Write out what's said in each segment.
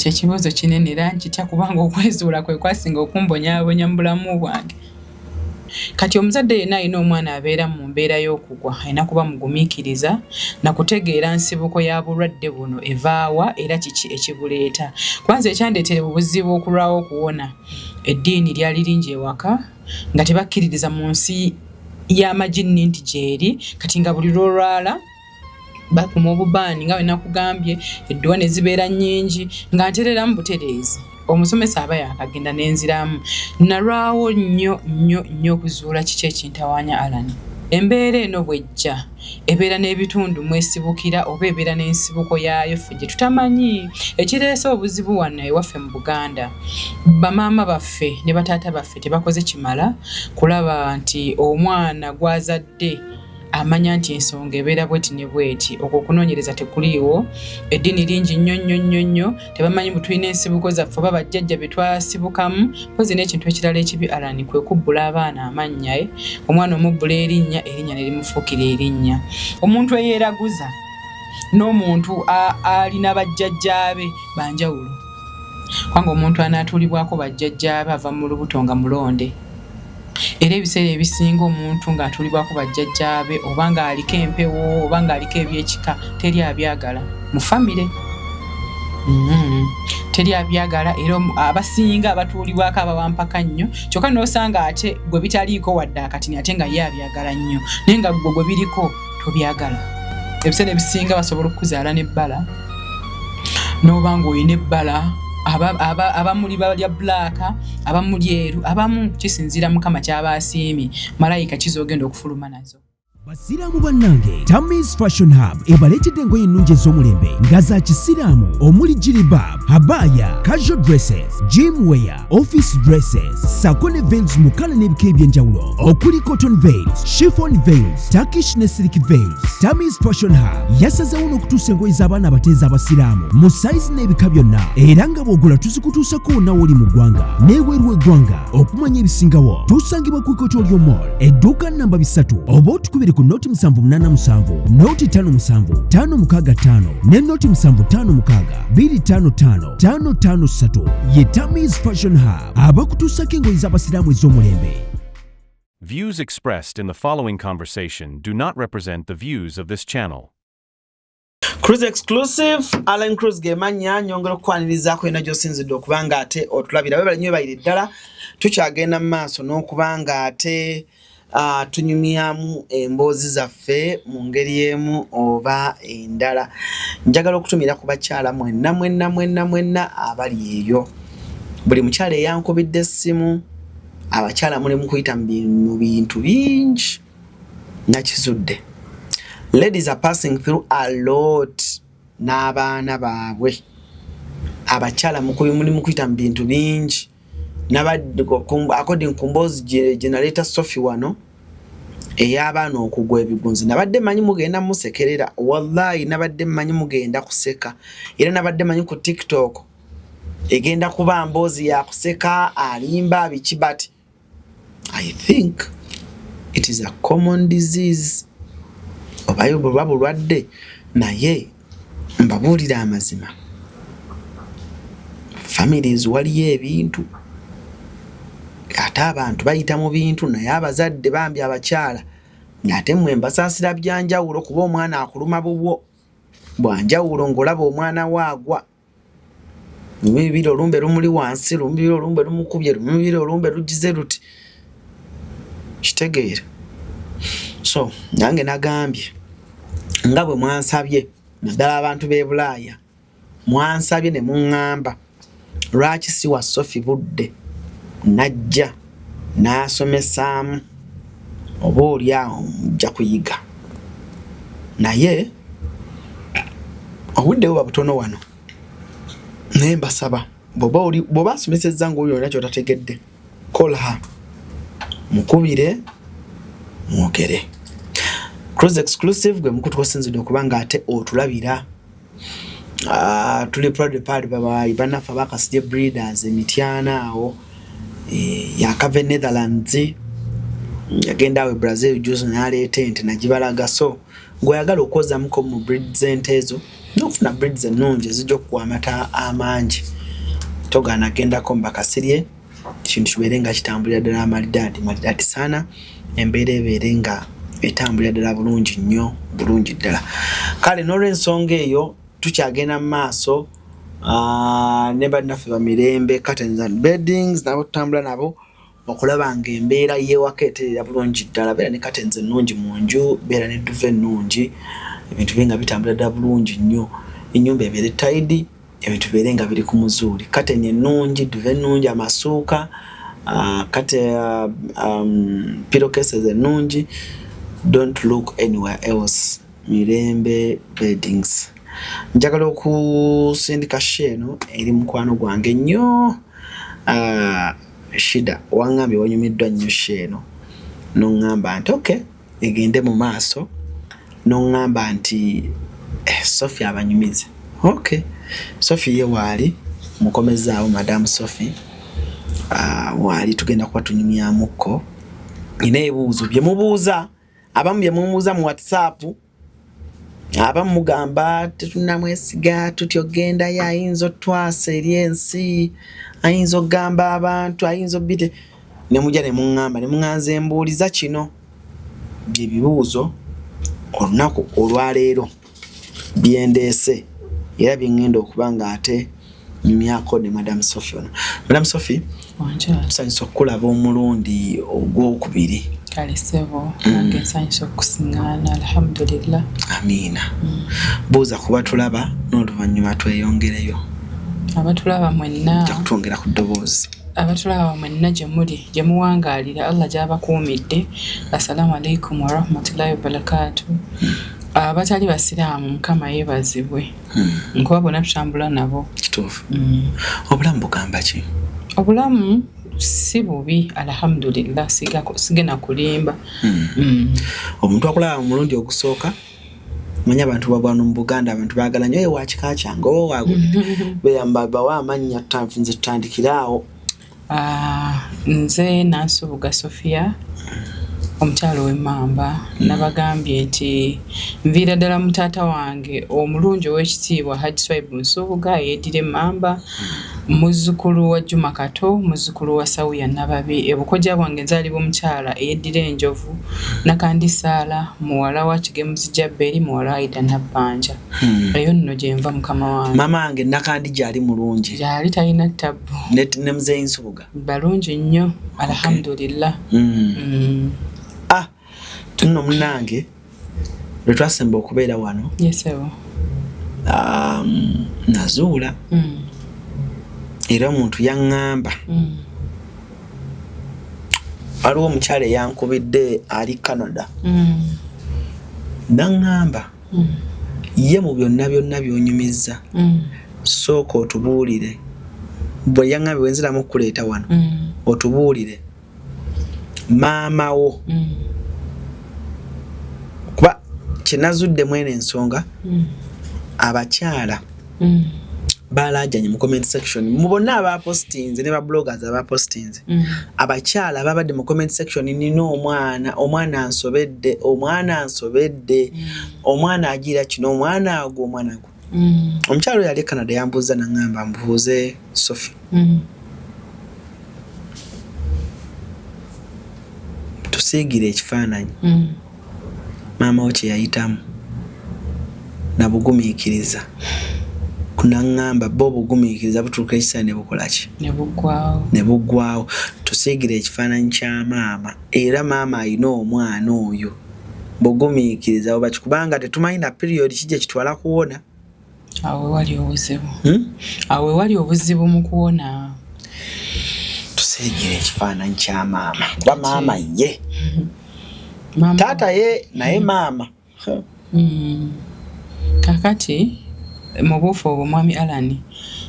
Ekyo ekibuuzo kinene era nkitya, kubanga okwezuula kwe kwasinga okumbonyaabonya mu bulamu bwange. Kati omuzadde yenna alina omwana abeera mu mbeera y'okugwa alina kuba mugumiikiriza na kutegeera nsibuko ya bulwadde buno evaawa era kiki ekibuleeta. Kwanza ekyandeetera obuzibu okulwawo okuwona, eddiini lyali lingi ewaka nga tebakkiririza mu nsi y'amajinni nti gyeri. Kati nga buli lw'olwala bakuma obubaani, nga bwe nakugambye, edduwa ne zibeera nnyingi, nga ntereramu butereezi. Omusomesa aba yakagenda nenziramu. Nalwawo nnyo nnyo nnyo okuzuula kiki ekintawaanya. Alan, embeera eno bw'ejja ebeera n'ebitundu mwesibukira oba ebeera n'ensibuko yaayo ffe gye tutamanyi. Ekireese obuzibu wano ewaffe mu Buganda, bamaama baffe ne bataata baffe tebakoze kimala kulaba nti omwana gw'azadde amanya nti ensonga ebeera bweti ne bweti. Okwo okunoonyereza tekuliiwo. Eddiini lingi nnyo nnyo nnyo nnyo, tebamanyi bwe tulina ensibuko zaffe oba bajjajja be twasibukamu. Mpozi n'ekintu ekirala ekibi, Alani, kwe kubbula abaana amannya. Omwana omubbula erinnya, erinnya ne limufuukira erinnya. Omuntu eyeeraguza n'omuntu alina bajjajjaabe banjawulo, kubanga omuntu anaatuulibwako bajjajjaabe ava mu lubuto nga mulonde. Era ebiseera ebisinga omuntu ng'atuulibwako bajjajjaabe oba ng'aliko empewo oba ng'aliko ebyekika, teri abyagala mu famire. Teri abyagala, era abasinga abatuulibwako abawampaka nnyo. Kyokka n'osanga ate gwe bitaliiko wadde akatini, ate nga ye abyagala nnyo, naye nga gwe gwe biriko tobyagala. Ebiseera ebisinga basobola okukuzaala n'ebbala, n'oba ng'olina ebbala, abamuli balya black, abamu lyeru, abamu kisinziira Mukama kyaba asiimye malayika kizogenda okufuluma nazo. Basiraamu bannange, Tamis Fashion Hub ebaleetedde engoye ennungi ez'omulembe nga za kisiraamu, omuli jilbab, abaya, casual dresses, gym wear, office dresses, sako ne veils mu color n'ebika eby'enjawulo, okuli cotton veils, chiffon veils, Turkish ne silk veils. Tamis Fashion Hub yasazeewo n'okutuusa engoye z'abaana abato ez'abasiraamu mu sayizi n'ebika byonna, era nga bw'ogula tuzikutuusako wonna w'oli mu ggwanga n'ebweru w'eggwanga. Okumanya ebisingawo, tusangibwa ku Equatorial Mall, edduuka namba 3, oba otukubire ku 0787 057 565 ne 0756 255 553. Ye Tamis Fashion Hub, abakutuusako engoye z'abasiraamu ez'omulembe. Views expressed in the following conversation do not represent the views of this channel. Cruise Exclusive, Alan Cruz gemanya. Nyongera okukwanirizaako yonna gy'osinzidde okuba nga ate otulabira. Webale nnyo, webalire ddala. Tukyagenda mu maaso n'okuba nga ate tunyumyamu emboozi zaffe mu ngeri emu oba endala. Njagala okutumira ku bakyala mwenna mwenna mwenna mwenna abali eyo, buli mukyala eyankubidde essimu. Abakyala muli mu kuyita mu bintu bingi. Nakizudde ladies are passing through a lot n'abaana baabwe. Abakyala muli mu kuyita mu bintu bingi. According ku mboozi gye naleeta Sophie wano ey'abaana okugwa ebigunzi, nabadde manyi mugenda musekerera. Wallahi nabadde mmanyi mugenda kuseka, era nabadde manyi ku TikTok egenda kuba mboozi ya kuseka, alimba biki, but I think it is a common disease oba buba bulwadde. Naye mbabuulira amazima, families waliyo ebintu, ate abantu bayita mu bintu. Naye abazadde bambi, abakyala ate mmwe mbasaasira byanjawulo, kuba omwana akuluma bubwo bwanjawulo ng'olaba omwana waagwa lubibiri, olumbe lumuli wansi, lumubiri olumbe lumukubye, lumubiri olumbe lugize luti, kitegeera. So nange nagambye nga bwe mwansabye, naddala abantu b'e Bulaaya, mwansabye ne muŋŋamba lwaki si wa Sofi budde najja n'asomesaamu, oba oli awo mujja kuyiga. Naye obudde buba butono wano, naye mbasaba bw'oba asomesezza ng'oli olina ky'otategedde, call her, mukubire mwogere. Cruise Exclusive gwe mukutu osinzidde okuba nga ate otulabira. Tuli proud paali babayi bannaffe abakasije breeders emityana awo. Yakava e Netherlands, yagenda awo e Brazil juzi n'aleeta ente nagibalaga. So Gweyagala okwozamuko mu breed z'ente ezo n'okufuna breeds ennungi ezijja okukuwa amata amangi, togaana gendako mu Bakasirye, ekintu kibeere nga kitambulira ddala malidaadi malidaadi sana, embeera ebeere nga etambulira ddala bulungi nnyo, bulungi ddala. Kale n'olwensonga eyo tukyagenda mu maaso ne bannaffe Bamirembe Curtains and Beddings, nabo tutambula nabo okulaba nga embeera y'ewaka etereera bulungi ddala. Beera ne curtains ennungi mu nju, beera ne duvet ennungi, ebintu bibe nga bitambulira ddala bulungi nnyo, ennyumba ebeere tidy, ebintu bibeere nga biri ku muzuuli, curtain ennungi, duvet ennungi, amasuuka, kate pillow cases ennungi. Don't look anywhere else, Mirembe Beddings. Njagala okusindika show eno eri mukwano gwange nnyo, Shida. Waŋŋambye wanyumiddwa nnyo show eno, n'oŋŋamba nti okay, egende mu maaso, n'oŋŋamba nti Sophie abanyumize. Okay, Sophie ye waali mukomezaawo, Madamu Sophie waali, tugenda kuba tunyumyamukko. Nina ebibuuzo bye mubuuza, abamu bye mumubuuza mu WhatsApp, abamu mugamba tetunamwesiga, tutya ogendayo, ayinza otwasa eri ensi, ayinza okugamba abantu, ayinza obite, ne mujja ne muŋŋamba ne muŋŋanza embuuliza. Kino bye bibuuzo olunaku olwaleero byendeese era byeŋŋenda okuba nga ate nyumyako ne Madam Sophie ono. Madam Sophie, tusanyusa okukulaba omulundi ogwokubiri. Kale ssebo, nange nsanyusa okusiŋŋaana, alhamdulillah. Amiina. Buuza kuba tulaba n'oluvannyuma tweyongereyo. Abatulaba mwenna, Nja kutwongera ku ddoboozi. Abatulaba mwenna gye muli, gye muwangaalira, Allah gy'abakuumidde, assalaamu alaikum warahmatullahi wabarakaatu. Abatali basiraamu, Mukama yeebazibwe, nkuba bonna tutambula nabo. Kituufu. Obulamu bugamba ki? Obulamu si bubi, alhamdulillah, sigenda kulimba. Omuntu akulaba mu mulundi ogusooka, manyi abantu babwano mu Buganda, abantu baagala nnyo wa kika kyange oba beyamba bawa amannya, nze tutandikire awo. Ah, nze Nansubuga Sofia, omukyalo w'Emmamba. Nabagambye nti nviira ddala mu taata wange omulungi ow'ekitiibwa Hajji Swaibu Nsubuga, eyeddira Emmamba, muzzukulu wa Juma Kato, muzzukulu wa Sawuya Nababi. Ebukojja bwange nzaalibwa omukyala eyeddira Enjovu, Nakandi Saala, muwala wa Kigemuzi Jabberi, muwala wa Aida Nabbanja. Eyo nno gye nva, mukama wange. Maama wange Nakandi gyali mulungi? Gyali, talina ttabbu. Ne muzeeyi Nsubuga? Balungi nnyo, alhamdulillah. Ah, nno munnange, lwe twasemba okubeera wano, Yes ssebo. Nazuula era omuntu yaŋŋamba, waliwo omukyala eyankubidde ali Canada, naŋŋamba ye mu byonna byonna by'onyumizza, sooka otubuulire. Bwe yaŋŋambye, bwe nziramu okukuleeta wano, otubuulire maama wo, kuba kyenazuddemu eno ensonga, abakyala balajanye mu comment section, mu bonna abapostinze ne ba bloggers abapostinze, abakyala babadde mu comment section, nina omwana, omwana ansobedde, omwana ansobedde, omwana agira kino, omwana agwo, omwana agwo. Omukyala oyo ali e Canada yambuuza, naŋŋamba mbuuze Sophie, tusiigire ekifaananyi maama wo kye yayitamu nabugumiikiriza. Naŋŋamba bo obugumiikiriza butuuka ekiseera ne bukola ki? Ne buggwawo. Ne buggwawo. Tusiigire ekifaananyi kya maama, era maama alina omwana oyo, bugumiikiriza oba ki, kubanga tetumanyi na period kijja kitwala kuwona. Awo wewali obuzibu. Awo wewali obuzibu mu kuwona. Tusiigire ekifaananyi kya maama, kuba maama ye, taata ye, naye maama. Kakati mu buufu obwo, mwami Alan,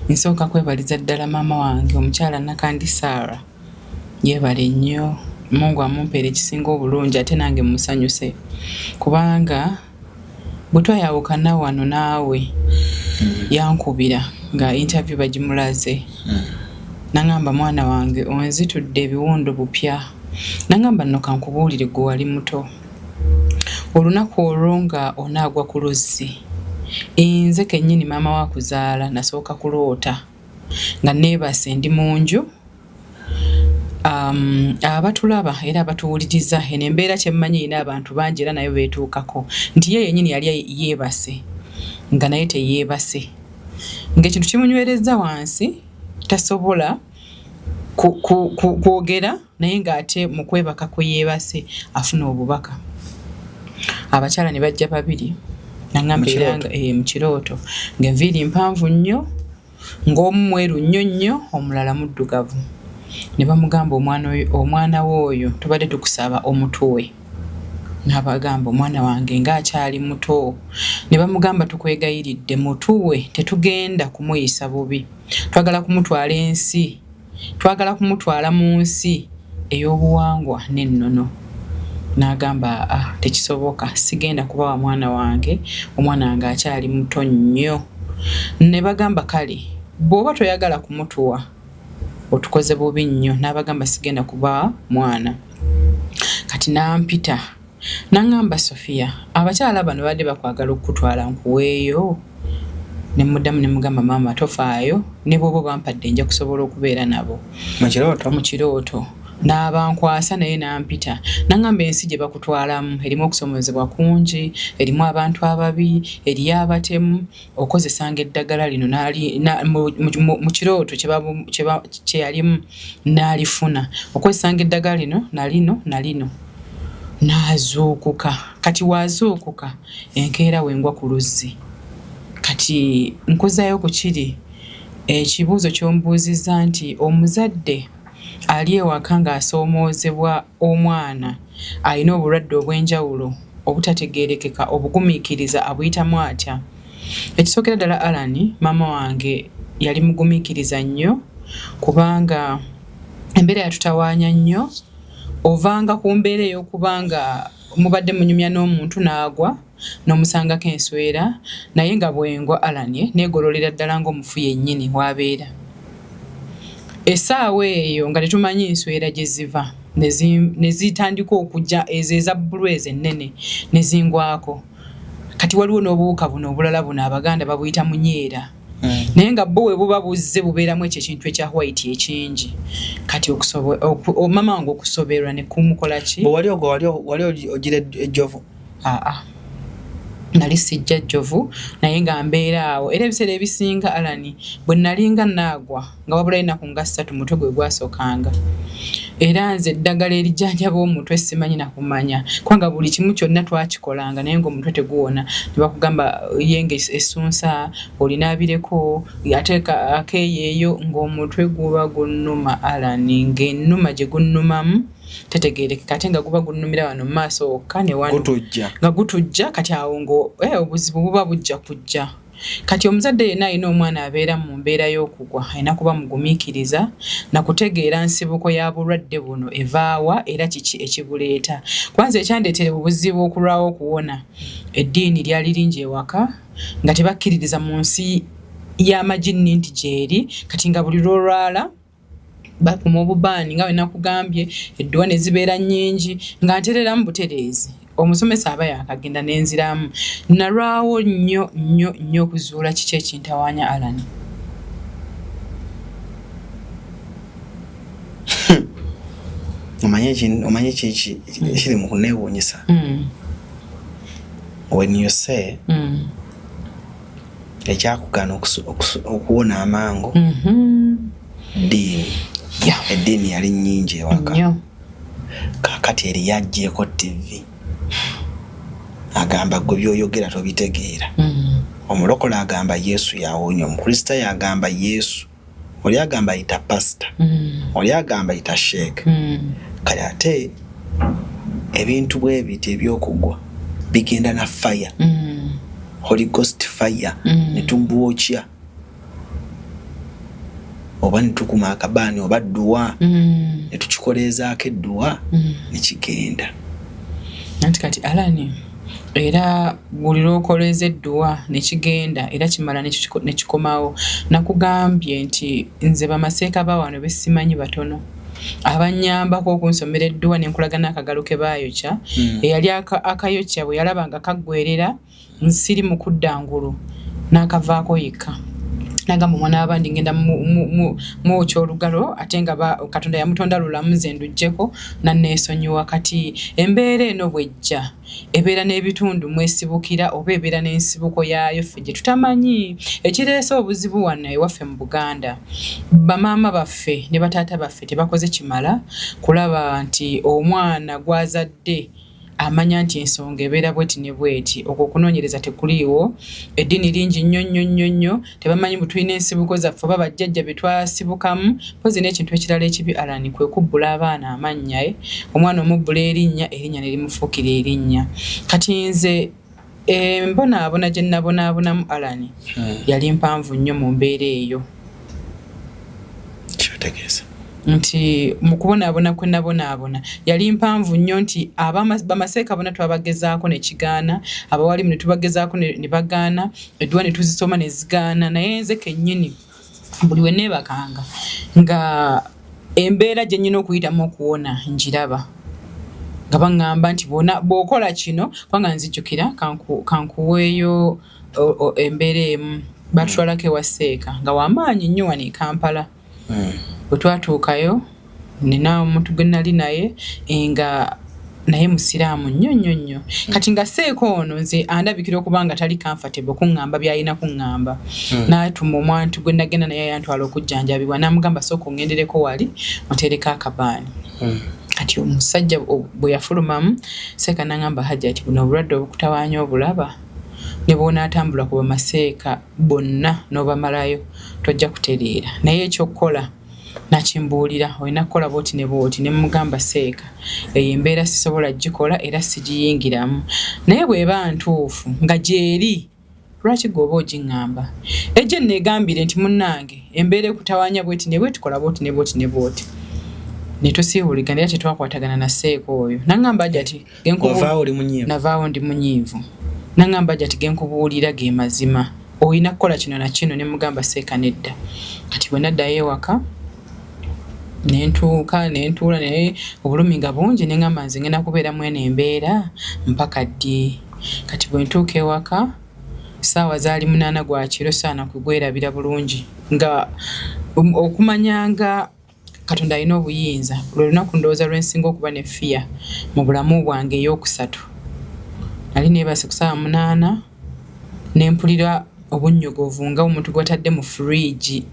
nsooka kwebaliza ddala maama wange omukyala Nakandi Sarah, yeebale nnyo. Mungu amumpeera ekisinga obulungi, ate nange musanyuse, kubanga bwe twayawukana wano naawe, yankubira nga interview bagimulaze, naŋŋamba, "Mwana wange, onzitudde ebiwundu bupya." Naŋŋamba, "Nno kankubuulire, gwe wali muto, Olunaku olwo nga onaagwa ku luzzi, nze kennyini maama wa kuzaala nasooka kuloota nga neebase ndi mu nju. Abatulaba era abatuwuliriza, eno embeera kyemmanyi erina abantu bangi era nayo beetuukako, nti ye yennyini yali yeebase nga naye teyeebase, ng'ekintu kimunywerezza wansi, tasobola kwogera, naye ng'ate mu kwebaka kwe yeebase afuna obubaka. Abakyala ne bajja babiri, nangamba era nga mu kirooto ng'enviiri mpanvu nnyo, ng'omu mweru nnyo nnyo, omulala muddugavu. Ne bamugamba, omwana we oyo tubadde tukusaba omutuwe. N'abagamba, omwana wange ng'akyali muto. Ne bamugamba, tukwegayiridde mutuwe, tetugenda kumuyisa bubi, twagala kumutwala ensi, twagala kumutwala mu nsi ey'obuwangwa n'ennono. N'agamba, aa, tekisoboka, sigenda kubawa mwana wange, omwana wange akyali muto nnyo. Ne bagamba, kale bw'oba toyagala kumutuwa otukoze bubi nnyo. N'abagamba, sigenda kubawa mwana. Kati n'ampita n'aŋŋamba, Sofia, abakyala bano badde bakwagala okukutwala, nkuweeyo? Ne muddamu ne mugamba, maama tofaayo, ne bw'oba bampadde nja kusobola okubeera nabo. Mu kirooto? Mu kirooto. N'abankwasa, naye n'ampita n'aŋŋamba, ensi gye bakutwalamu erimu okusomozebwa kungi, erimu abantu ababi, eriyo abatemu, okozesanga eddagala lino. Mu kirooto kye yalimu n'alifuna, okozesanga eddagala lino nalino nalino. N'azuukuka. Kati waazuukuka enkeera wengwa ku luzzi. Kati nkuzaayo ku kiri ekibuuzo ky'ombuuzizza nti omuzadde ali ewaka ng'asoomoozebwa omwana alina obulwadde obw'enjawulo obutategeerekeka, obugumiikiriza abuyitamu atya? Ekisookera ddala, Alan, maama wange yali mugumiikiriza nnyo, kubanga embeera yatutawaanya nnyo. Ovanga ku mbeera ey'okuba nga mubadde munyumya n'omuntu n'agwa n'omusangako enswera, naye nga bwengwa, Alan, neegololera ddala ng'omufu yennyini w'abeera. Essaawa eyo nga tetumanyi nswera gye ziva, ne zitandika okujja, ezo eza bbulu, ezo ennene, ne zingwako. Kati waliwo n'obuwuka buno obulala buno Abaganda babuyita munyeera, naye nga bo bwe buba buzze bubeeramu ekyo ekintu ekya white ekingi. Kati mama wange okusoberwa ne kumukola ki? Bwe wali ogwo wali ogira ejjovu? Aa, nali sijja jjovu, naye nga mbeera awo. Era ebiseera ebisinga, Alan, bwe nalinga naagwa nga wabulayo ennaku nga 3, mutwe gwe gwasookanga. Era nze eddagala erijjanjaba omutwe simanyi nakumanya, kubanga buli kimu kyonna twakikolanga naye ng'omutwe teguwona. Ne bakugamba yenga essunsa olinaabireko, ate akeeyeeyo, ng'omutwe guba gunnuma, Alan, ng'ennuma gye gunnumamu tetegeerekeka, ate nga guba gunnumira wano mu maaso wokka ne wano. Gutujja. Nga gutujja. Kati awo ngo obuzibu buba bujja kujja. Kati omuzadde yenna alina omwana abeera mu mbeera y'okugwa alina kuba mugumiikiriza nakutegeera nsibuko ya bulwadde buno evaawa era kiki ekibuleeta. Kwanza ekyandeetera obuzibu okulwawo okuwona, eddiini lyali lingi ewaka nga tebakkiririza mu nsi y'amajinni nti gyeri. Kati nga buli lw'olwala bakuma obubaani, nga bwe nakugambye, edduwa ne zibeera nnyingi, nga ntereramu butereezi, omusomesa aba yakagenda nenziramu. Nalwawo nnyo nnyo nnyo okuzuula kiki ekintawaanya, Alan. Omanyi kiki ekiri mu kuneewuunyisa? When you say ekyakugaana okuwona amangu ddiini, eddiini yali nnyingi ewaka. Nnyo. Kaakati eriyo aggyeko TV, agamba gwe by'oyogera tobitegeera. Omulokole agamba Yesu yawonya, Omukristaayo agamba Yesu, oli agamba yita pasita, oli agamba yita sheeke. Kale ate ebintu bwe biti ebyokugwa bigenda na fire, Holy Ghost fire, ne tubwokya oba ne tukuma akabaani oba dduwa, ne tukikoleezaako edduwa, ne kigenda. Anti kati, Alan, era buli lw'okoleeza edduwa ne kigenda, era kimala ne kikomawo. Nakugambye nti nze bamaseeka ba wano besimanyi batono. Abanyambako okunsomera edduwa ne nkulaga n'akagalo ke baayokya. Eyali akayokya bwe yalaba nga kaggwerera nsiri mu kudda ngulu n'akavaako yekka. Nagamba omwana w'abandi ngenda mwokya olugalo ate nga Katonda yamutonda lulamu nze nduggyeko nanneesonyiwa. Kati embeera eno bw'ejja ebeera n'ebitundu mwesibukira oba ebeera n'ensibuko yaayo ffe gye tutamanyi. Ekireese obuzibu wano ewaffe mu Buganda, bamaama baffe ne bataata baffe tebakoze kimala kulaba nti omwana gw'azadde amanya nti ensonga ebeera bweti ne bweti. Okwo okunoonyereza tekuliiwo. Eddiini lingi nnyo nnyo nnyo nnyo, tebamanyi mbu tulina ensibuko zaffe oba bajjajja be twasibukamu. Mpozzi n'ekintu ekirala ekibi Allan kwe kubbula abaana amannya. Omwana omubbula erinnya, erinnya ne limufuukira erinnya. Kati nze embonaabona gye nabonaabonamu Allan yali mpanvu nnyo mu mbeera eyo. Kyotegeeza nti mu kubonaabona kwe nabonaabona yali mpanvu nnyo nti bamaseeka bonna twabagezaako ne kigaana, abawalimu ne tubagezaako ne bagaana, edduwa ne tuzisoma ne zigaana, naye nze kennyini buli we neebakanga nga embeera gye nnyina okuyitamu okuwona njiraba nga baŋŋamba nti bw'okola kino, kubanga nzijjukira kankuweeyo embeera emu batutwalako ewa Seeka nga wamaanyi nnyo wano e Kampala. Bwe twatuukayo nina omuntu gwe nali naye nga naye musiraamu nnyo nnyo nnyo. Kati nga Seeka ono nze andabikira okuba nga tali comfortable kuŋŋamba by'alina kuŋŋamba. N'atuma omuntu gwe nagenda naye yantwala okujjanjabibwa n'amugamba sooka oŋŋendereko wali oteereko akabaani. Kati omusajja bwe yafulumamu Seeka n'aŋŋamba Hajjati buno obulwadde obukutawaanya obulaba ne bw'onaatambula ku bamaseeka bonna n'obamalayo tojja kutereera. Naye ekyokukola nakimbuulira olina kukola bw'oti ne bw'oti ne mmugamba Seeka eyo embeera sisobola gikola era sigiyingiramu. Naye bw'eba ntuufu nga gy'eri lwaki ggwe oba ogiŋŋamba? Ejje nneegambire nti munnange embeera ekutawaanya bw'eti ne bw'eti kola bw'oti ne bw'oti ne bw'oti. Ne tusiiwuligana era tetwakwatagana na Seeka oyo. N'aŋŋamba Hajjati navaawo ndi munyiivu. N'aŋŋamba Hajjati ge nkubuulira ge mazima. Olina kukola kino na kino ne mugamba Seeka nedda. Kati bwe naddayo ewaka ne ntuuka ne ntuula naye obulumi nga bungi ne ŋŋamba nze ngenda kubeera mu eno embeera mpaka ddi. Kati bwe ntuuka ewaka ssaawa zaali 8 gwa kiro saana kugwerabira bulungi nga okumanya nga Katonda alina obuyinza. Lwe lunaku ndowooza lwe nsinga okuba ne fiya mu bulamu bwange ey'okusatu. Nali neebase ku ssaawa 8 ne mpulira obunnyogovu nga omuntu gw'atadde mu fridge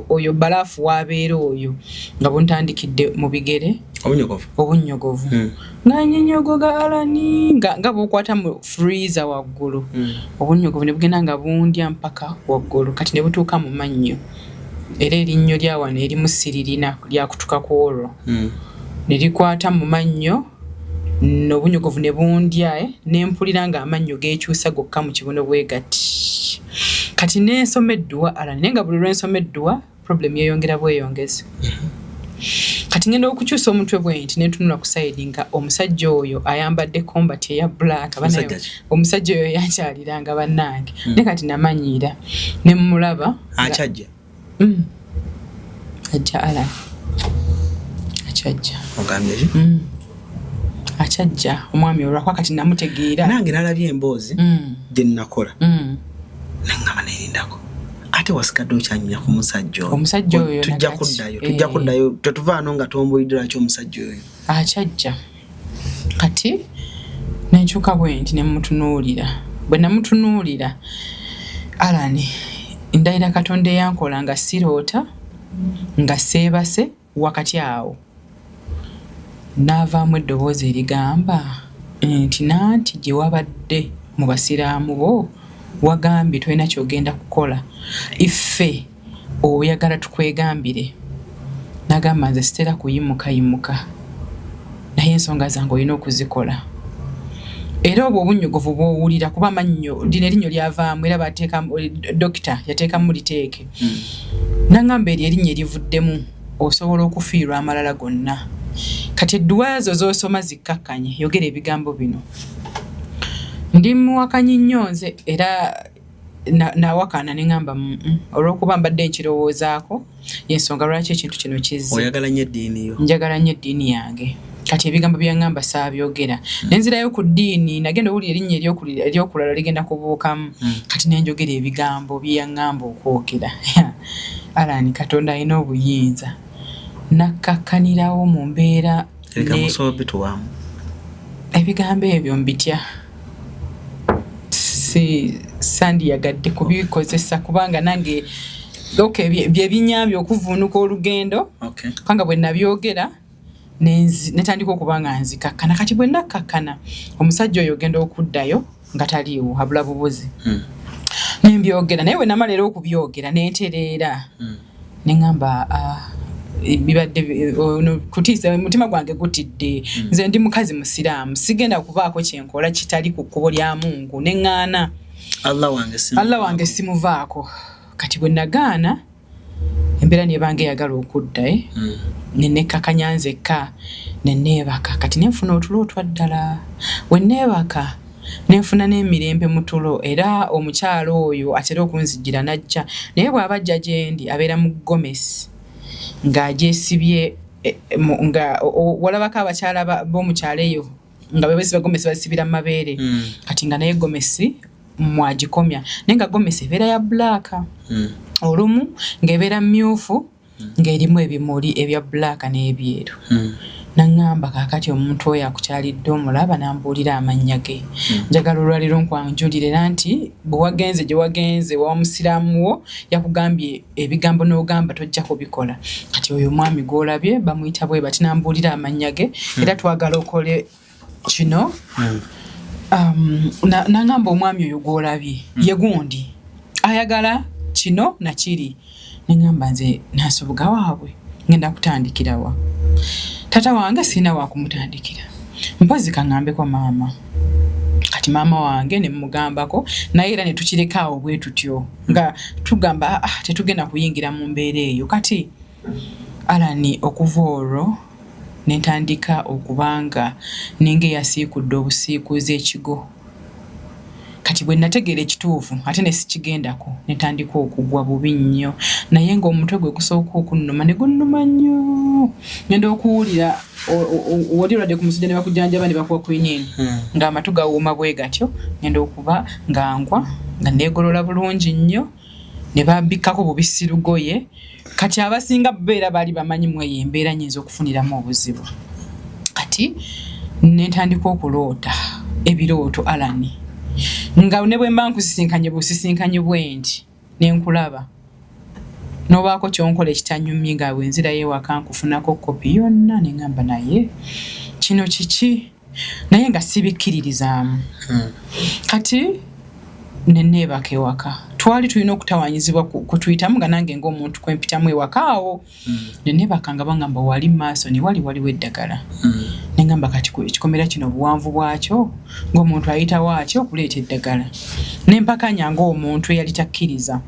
oyo bbalaafu w'abeera oyo nga buntandikidde mu bigere. Obunnyogovu. Nga nnyonnyogoga Alani nga bw'okwata mu freezer waggulu. Obunnyogovu ne bugenda nga bundya mpaka waggulu kati ne butuuka mu mannyo. Era erinnyo lya wano erimu siririna lyakutuka ku olwo. Ne likwata mu mannyo n'obunnyogovu ne bundya ne mpulira ng'amannyo geekyusa gokka mu kibuno bwe gati. Kati ne nsoma edduwa Alani naye nga buli lwe nsoma edduwa problem yeeyongera bweyongezi. Kati ngenda okukyusa omutwe bwe nti ne ntunula ku sayidi nga omusajja oyo ayambadde combat eya black. Omusajja oyo yankyaliranga bannange. Naye kati namanyiira ne mmulaba. Akyajja? Ajja Allan. Akyajja. Ogambye ki? Akyajja omwami olwakwa kati namutegeera. Nange nalabye emboozi gye nnakola. Nangamba nerindako. Ate wasigadde okyanyumya ku musajja oyo. Omusajja oyo tujja kuddayo, tujja kuddayo. Tetuvaano nga tombuulidde lwaki omusajja oyo. Akyajja. Kati nenkyuka bwe nti ne mmutunuulira. Bwe namutunuulira Allan ndayira Katonda eyankola nga siroota nga seebase wakati awo n'avaamu eddoboozi erigamba nti nanti gye wabadde mu basiraamu bo wagambye tolina ky'ogenda kukola iffe oyagala tukwegambire. N'agamba nze sitera kuyimukayimuka naye ensonga zange olina okuzikola. Era obwo obunnyogovu bw'owulira kuba amannyo lino erinnyo lyavaamu era bateekamu dokita yateekamu liteeke. N'aŋŋamba eryo erinnya erivuddemu osobola okufiirwa amalala gonna. Kati edduwa zo z'osoma zikkakkanye yogera ebigambo bino. Ndi muwakanyi nnyo nze era Nawakana neŋamba olw'okuba mbadde nkirowoozaako, yensonga lwaki ekintu kino kizze. Oyagala nnyo eddiini yo. Njagala nnyo eddiini yange. Kati ebigambo byaŋŋamba saabyogera, nenzirayo ku ddiini, nagenda owulira erinnya eryokulala ligenda kubuukamu. Kati nenjogera ebigambo bye yaŋŋamba okwogera. Alani, Katonda alina obuyinza, nakkakkanirawo mu mbeera. Ebigambo osobola bituwaamu? Ebigambo ebyo mbitya, si sandiyagadde kubikozesa kubanga nange, okay, bye binyambye okuvuunuka olugendo, kubanga bwe nabyogera netandika okuba nga nzikakkana. Kati bwe nakkakkana, omusajja oyo ogenda okuddayo nga taliiwo, abula bubuzi. Nembyogera, naye bwe namala era okubyogera nentereera, neŋŋamba, "Ah, bibadde ono kutiisa, omutima gwange gutidde. Nze ndi mukazi musiraamu, sigenda kubaako kyenkola kitali ku kkubo lya Mungu." Neŋŋaana. Allah wange si Allah wange simuvaako. Kati bwe nagaana, embeera nebanga eyagala okudda, eh? Nenekkakanya nzekka, neneebaka. Kati nenfuna otulo otwa ddala. We neebaka nenfuna n'emirembe mu tulo, era omukyalo oyo atera okunzijira najja, naye bw'aba ajja gye ndi abeera mu gomesi ng'agyesibye, eh, nga walabako abakyala b'omukyalo eyo nga bebesiba gomesi, bazisibira mu mabeere. Kati nga naye gomesi mwagikomya, naye nga gomesi ebeera ya black, olumu ng'ebeera myufu ng'erimu ebimuli ebya black n'ebyeru. Naŋŋamba, "Kaakati omuntu oyo akukyalidde omulaba?" Nambuulira amannya ge. Njagala olwaliro nkwanjulire era nti bwe wagenze gye wagenze wa musiraamu wo, yakugambye ebigambo n'ogamba tojja kubikola. Kati oyo omwami gw'olabye bamuyita bwe bati, nambuulira amannya ge, era twagala okole kino. Naŋŋamba omwami oyo gw'olabye ye gundi, ayagala kino nakiri. Neŋŋamba, nze nasoboga waabwe ngenda kutandikirawa? Tata wange sirina wakumutandikira, mpozi kaŋŋambeko maama. Kati maama wange ne mugambako, naye era ne tukireka awo bwe tutyo nga tugamba, "Ah, ah, tetugenda kuyingira mu mbeera eyo." Kati Alani, okuva olwo ne ntandika okubanga ninga eyasiikudde obusiikuzi ekigo. Kati bwe nategeera ekituufu ate ne sikigendako, netandika okugwa bubi nnyo, naye ng'omutwe gwe gusooka okunnuma, ne gunnuma nnyo. Ngenda okuwulira wali olwadde ku musujja ne bakujjanjaba ne bakuwa quinine, ng'amatu gawuuma bwe gatyo. Ngenda okuba nga ngwa nga neegolola bulungi nnyo, ne babikkako bubisi lugoye. Kati abasinga beera baali bamanyi mu eyo embeera nyinza okufuniramu obuzibu. Kati nentandika okuloota ebirooto, Alani, nga ne bwe mba nkusisinkanye busisinkanye bwe nti nenkulaba nobaako kyonkola ekitanyumye, nga bwenzirayo ewaka nkufunako kopi yonna. Neŋŋamba, naye kino kiki? Naye nga sibikkiririzaamu. Kati neneebaka ewaka, twali tulina okutawanyizibwa kutuyitamu nga nange ngaomuntu kwempitamu ewaka awo. Neneebaka nga bagamba wali maaso ne wali waliwo eddagala. Neŋŋamba, kati ekikomera kino obuwanvu bwakyo ng'omuntu ayitawo atya okuleeta eddagala? Nempakanya ng'omuntu eyali takkiriza.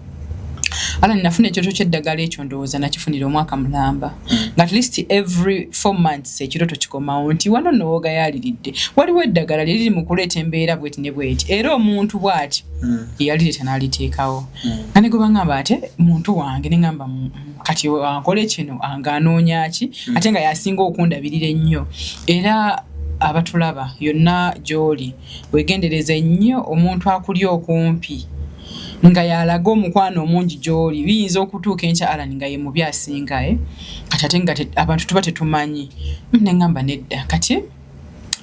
Ala nafuna ekirooto ky'eddagala ekyo, ndowooza nakifunira omwaka mulamba, nga at least every 4 months ekirooto kikomawo nti wano nno woogayaliridde waliwo eddagala lyeriri mu kuleeta embeera bweti ne bweti, era omuntu bw'ati yeyalireeta n'aliteekawo. Nga ne gwe baŋŋamba ate muntu wange, ne ŋŋamba, kati ankole kino nga anoonya ki?" Ate nga yasinga okundabirira ennyo. Era abatulaba yonna gy'oli, wegendereze nnyo omuntu akuli okumpi nga yalaga omukwano omungi gy'oli. Biyinza okutuuka enkya, Alan, nga ye mubi asinga, eh? Kati ate nga abantu tuba tetumanyi. Neŋŋamba nedda. Kati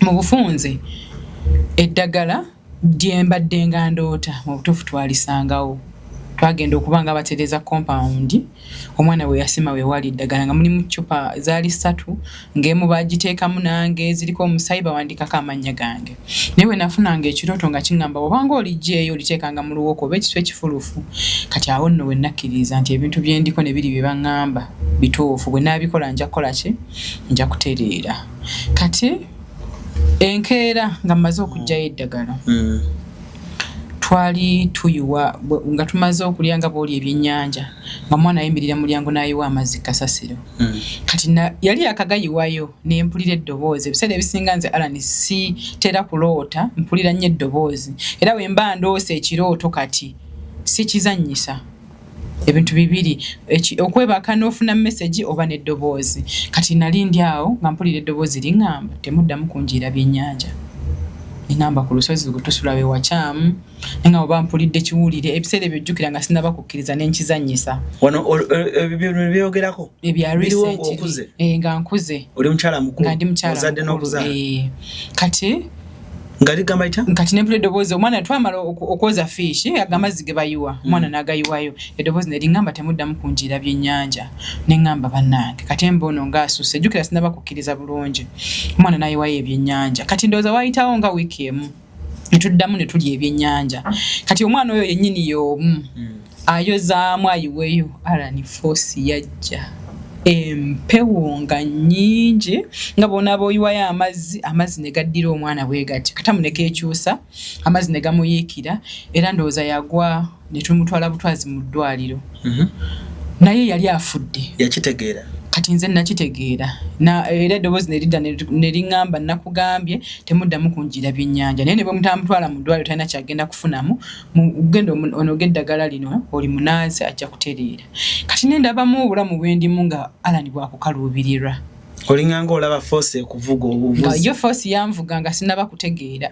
mu bufunze eddagala lyembadde nga ndoota mu butuufu twalisangawo. Twagenda okuba nga batereeza compound, omwana we yasima we wali eddagala, nga mulimu cupa zaali ssatu, ng'emu bagiteekamu nange ziriko omusayi, bawandikako amannya gange. Naye bwe nafunanga ekirooto nga kiŋŋamba, "Obanga oliggyeeyo oliteekanga mu luwoko oba ekisu ekifulufu." Kati awo nno we nakkiririza nti ebintu bye ndiko ne biri bye baŋŋamba bituufu, bwe naabikola nja kukola ki? Nja kutereera. Kati enkeera nga mmaze okuggyayo eddagala, twali tuyiwa nga tumaze okulya, nga bw'oli ebyennyanja, nga mwana ayimirira mulyango n'ayiwa amazzi kasasiro. Kati yali yakagayiwayo, ne mpulira eddoboozi. Ebiseera ebisinga nze, Alan, sitera kuloota, mpulira nnyo eddoboozi, era bwe mba ndoose ekirooto kati Sikizannyisa. Ebintu bibiri, okwebaka n'ofuna message oba n'eddoboozi. Kati nali ndi awo nga mpulira eddoboozi liŋŋamba temuddamu kunjiira byennyanja. Neŋŋamba ku lusozi gwe tusula we wakyamu, naye nga oba mpulidde kiwulire. Ebiseera ebyo jjukira nga sinnaba kukkiriza ne nkizannyisa. Wano ebyo byogerako ebya biriwo recently. Ng'okuze? Nga nkuze. Oli mukyala mukulu. Nga ndi mukyala Ozadde mukulu. n'okuzaala. Kati nga ligamba litya? Kati nempula eddoboozi, omwana twamala okwoza fiishi, aga amazzi ge bayiwa, omwana n'agayiwayo, eddoboozi ne liŋŋamba temuddamu kunjiira byennyanja. Ne ŋŋamba bannange, kati emba ono ng'asusse, jjukira sinnaba kukkiriza bulungi. Omwana n'ayiwayo ebyennyanja. Kati ndowooza waayitawo nga wiiki emu ne tuddamu ne tulya ebyennyanja. Kati omwana oyo yennyini y'omu ayozaamu ayiweyo, Alan, force yajja, empewo nga nnyingi, nga bw'onaaba oyiwayo amazzi, amazzi ne gaddira omwana bwe gati, katamu ne keekyusa, amazzi ne gamuyiikira. Era ndowooza yagwa ne tumutwala butwazi mu ddwaliro, naye yali afudde. Yakitegeera? Kati nze nakitegeera, era eddoboozi ne lidda ne liŋŋamba nakugambye temuddamu kunjiira byennyanja, naye ne bwe mutamutwala mu ddwaliro talina kyagenda kufunamu, genda onoge eddagala lino oli munaazi ajja kutereera. Kati ne ndabamu obulamu bwe ndimu nga Alan bwakukaluubirirwa. Olinganga olaba force ekuvuga obuvuzi. Nga yo force yanvuga nga sinnaba kutegeera,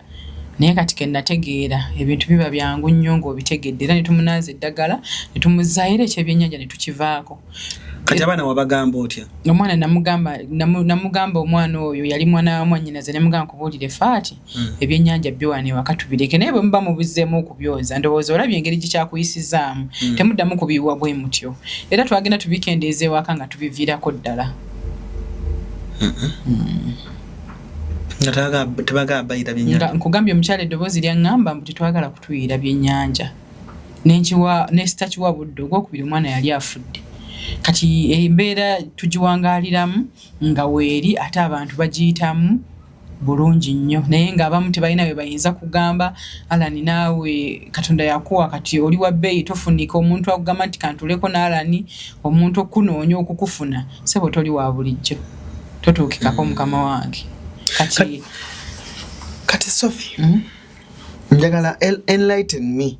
naye kati ke nategeera ebintu biba byangu nnyo ng'obitegedde. Era ne tumunaaza eddagala ne tumuzaayo, era ekyebyennyanja ne tukivaako. Kati abaana wabagamba otya? Omwana namugamba, omwana oyo yali mwana wa mwannyinaze, ne mugamba nkubuulire faati, ebyennyanja byo wano ewaka tubireke, naye bwe muba mubuzzeemu okubyoza, ndowooza olabye engeri gikyakuyisizaamu, temuddamu kubiyiwa bwe mutyo. Era twagenda tubikendeeza ewaka nga tubiviirako ddala. Nga tebagala bayira byennyanja? Nga nkugambye, omukyala eddoboozi lyaŋŋamba mbu tetwagala kutuyira byennyanja, nenkiwa nesitakiwa budde. Ogwokubiri omwana yali afudde. Kati embeera tugiwangaaliramu nga weeri, ate abantu bagiyitamu bulungi nnyo, naye ng'abamu tebalina bwe bayinza kugamba. Alani, naawe Katonda yakuwa, kati oli wa bbeeyi, tofunika omuntu akugamba nti kantuleko n'Alani. Omuntu okunoonya okukufuna, sebo, toli wa bulijjo, totuukikako. Mukama wange, kati Kati Sophie, njagala enlighten me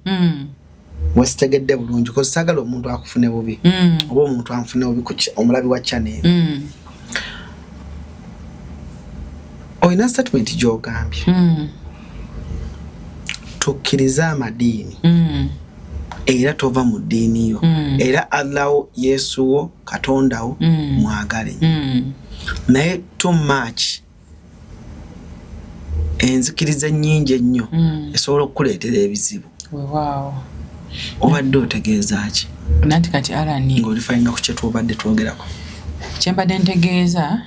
wesitegedde bulungi, kozi saagala omuntu akufune bubi oba omuntu anfune bubi ku omulabi wa channel. Olina statement gy'ogambye, tukkirize amadiini, era tova mu ddiini yo, era Allawo, Yesu wo, Katonda wo, mwagale nnyo, naye too much enzikiriza ennyingi ennyo esobola okukuleetera ebizibu. Weewaawo. Obadde otegeeza ki? Nanti kati Alani, ng'olifayinga ku kyetwobadde twogerako. Kyembadde ntegeeza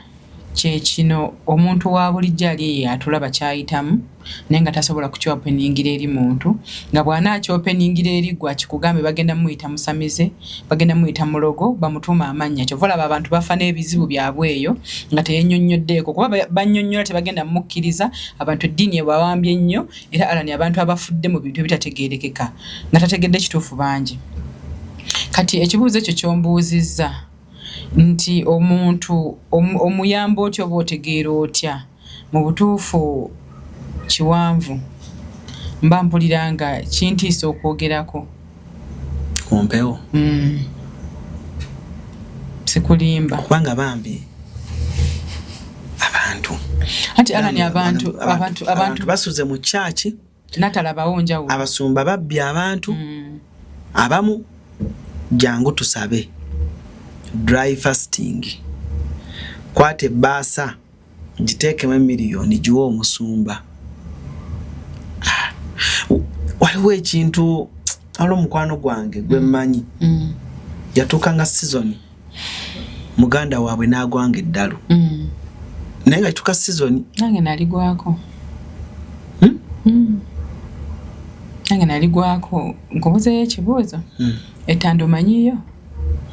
kyekino: omuntu wa bulijjo ali eyo atulaba kyayitamu, naye nga tasobola kukyopeningira eri muntu, nga bw'anaakyopeningira eri gwe akikugambe, bagenda muyita musamize, bagenda muyita mulogo, bamutuuma amannya. Kyova olaba abantu bafa n'ebizibu byabwe eyo nga teyennyonnyoddeeko, kuba bannyonnyola tebagenda mukkiriza. Abantu eddiini ebawambye nnyo. Era Alani, abantu abafudde mu bintu ebitategeerekeka nga tategedde kituufu bangi. Kati ekibuuzo ekyo kyombuuzizza nti omuntu omuyamba otya oba otegeera otya, mu butuufu kiwanvu, mba mpulira nga kintiisa okwogerako. Kumpewo? Sikulimba. Kubanga bambi abantu Anti Alani, abantu abantu abantu basuze mu kyaki, natalabawo njawulo. Abasumba babbye abantu. Abamu jangu tusabe dry fasting, kwata ebbaasa giteekemu emiliyoni giwe omusumba. Ah, waliwo ekintu, waliwo omukwano gwange gwe mmanyi, yatuukanga season muganda waabwe n'agwanga eddalu, naye nga kituuka season. Nange naligwako. Nange naligwako. Nkubuzeyo ekibuuzo. Ettanda omanyiyo?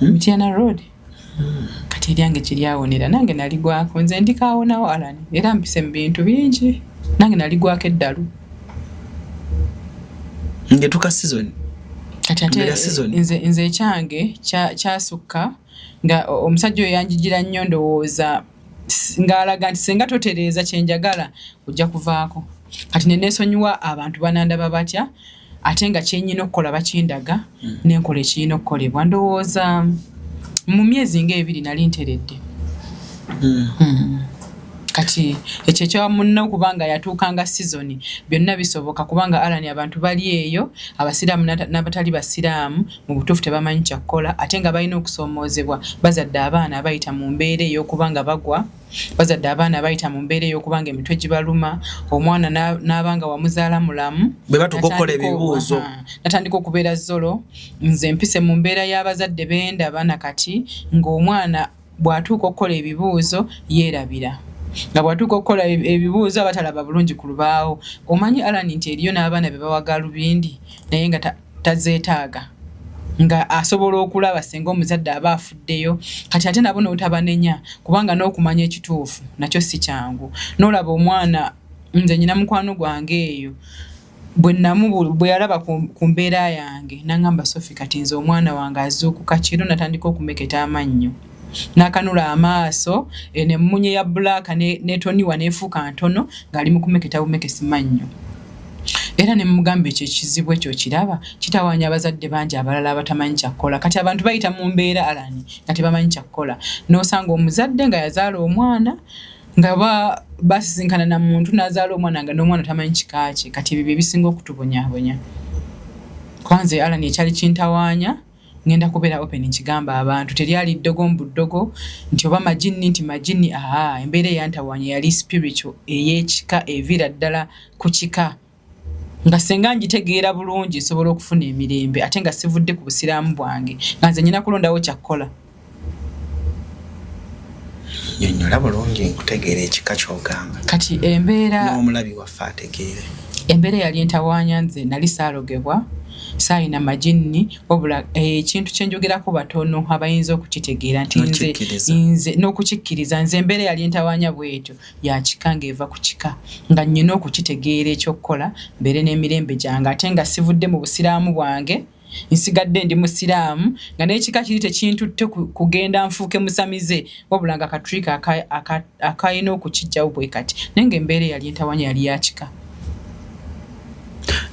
Mityana Road. Kati eryange kiryawonera, nange naligwako. Nze ndikaawonawo Alani, era mpise mu bintu bingi. Nange naligwako eddalu. Ng'etuuka season. Kati ate Mbeera season. nze ekyange kyasukka nga omusajja oyo yanjigira nnyo, ndowooza ng'alaga nti senga totereeza kyenjagala ojja kuvaako. Kati ne neesonyiwa abantu banandaba batya. Ate nga kyenyina okukola bakindaga, nenkola ekirina okukolebwa. Ndowooza mu myezi ng'ebiri nali nteredde. Kati ekyo ekya munna okubanga yatuukanga sizoni, byonna bisoboka, kubanga Alani, abantu bali eyo, abasiraamu n'abatali basiraamu, mu butuufu tebamanyi kyakkola, ate nga balina okusoomoozebwa. Bazadde abaana abayita mu mbeera ey'okuba nga bagwa, bazadde abaana abayita mu mbeera ey'okuba nga emitwe gibaluma, omwana n'aba nga wamuzaala mulamu, Bwe batuuka okukola ebibuuzo. Natandika okubeera zolo. Nze mpise mu mbeera y'abazadde bendaba nakati ng'omwana bw'atuuka okukola ebibuuzo yeerabira, nga bw'atuuka okukola ebibuuzo abatalaba bulungi ku lubaawo. Omanyi, Alani, nti eriyo n'abaana be bawa galubindi naye nga tazeetaaga, nga asobola okulaba singa omuzadde aba afuddeyo. Kati ate nabo n'otabanenya, kubanga n'okumanya ekituufu nakyo si kyangu. N'olaba omwana, nze nyina mukwano gwange eyo, bwe namu bwe yalaba ku mbeera yange n'aŋŋamba, "Sofi, kati nze omwana wange azuukuka kiro natandika okumeketa amannyo, n'akanula amaaso, eno emmunye ya black netoniwa neefuuka ntono ng'ali mu kumeketa bumekesi mannyo." Era ne mugamba, ekyo ekizibu ekyo kiraba kitawaanya abazadde bangi abalala abatamanyi kyakkola. Kati abantu bayita mu mbeera, Alani, nga tebamanyi kyakkola, n'osanga omuzadde nga yazaala omwana nga basisinkana na muntu n'azaala omwana nga n'omwana tamanyi kika kye. Kati ebyo bye bisinga okutubonyaabonya. Kwanze, Alani, ekyali kintawaanya, ngenda kubeera open nkigamba abantu, teryali ddogo mbu ddogo nti oba majinni, nti majinni. Aa, embeera eyantawaanya yali spiritual, ey'ekika, eviira ddala ku kika, nga senga ngitegeera bulungi nsobola okufuna emirembe, ate nga sivudde ku busiraamu bwange, nga nze nyina kulondawo kyakkola. Nyonnyola bulungi nkutegeera ekika ky'ogamba. Kati embeera N'omulabi waffe ategeere. Embeera eyali entawaanya, nze nali saalogebwa, saayina majinni, wabula ekintu kyenjogerako batono abayinza okukitegeera nti nze N'okikkiriza. Nze n'okukikkiriza. Nze embeera eyali entawaanya bwetyo yakika, ng'eva ku kika, nga nnyina okukitegeera ekyokukola mbeere n'emirembe gyange, ate nga sivudde mu busiraamu bwange, nsigadde ndi musiraamu, nga n'ekika kiri tekintutte kugenda nfuuke musamize, wabula nga katriika akalina okukijjawo bwe kati. Naye ng'embeera eyali entawaanya yali yakika.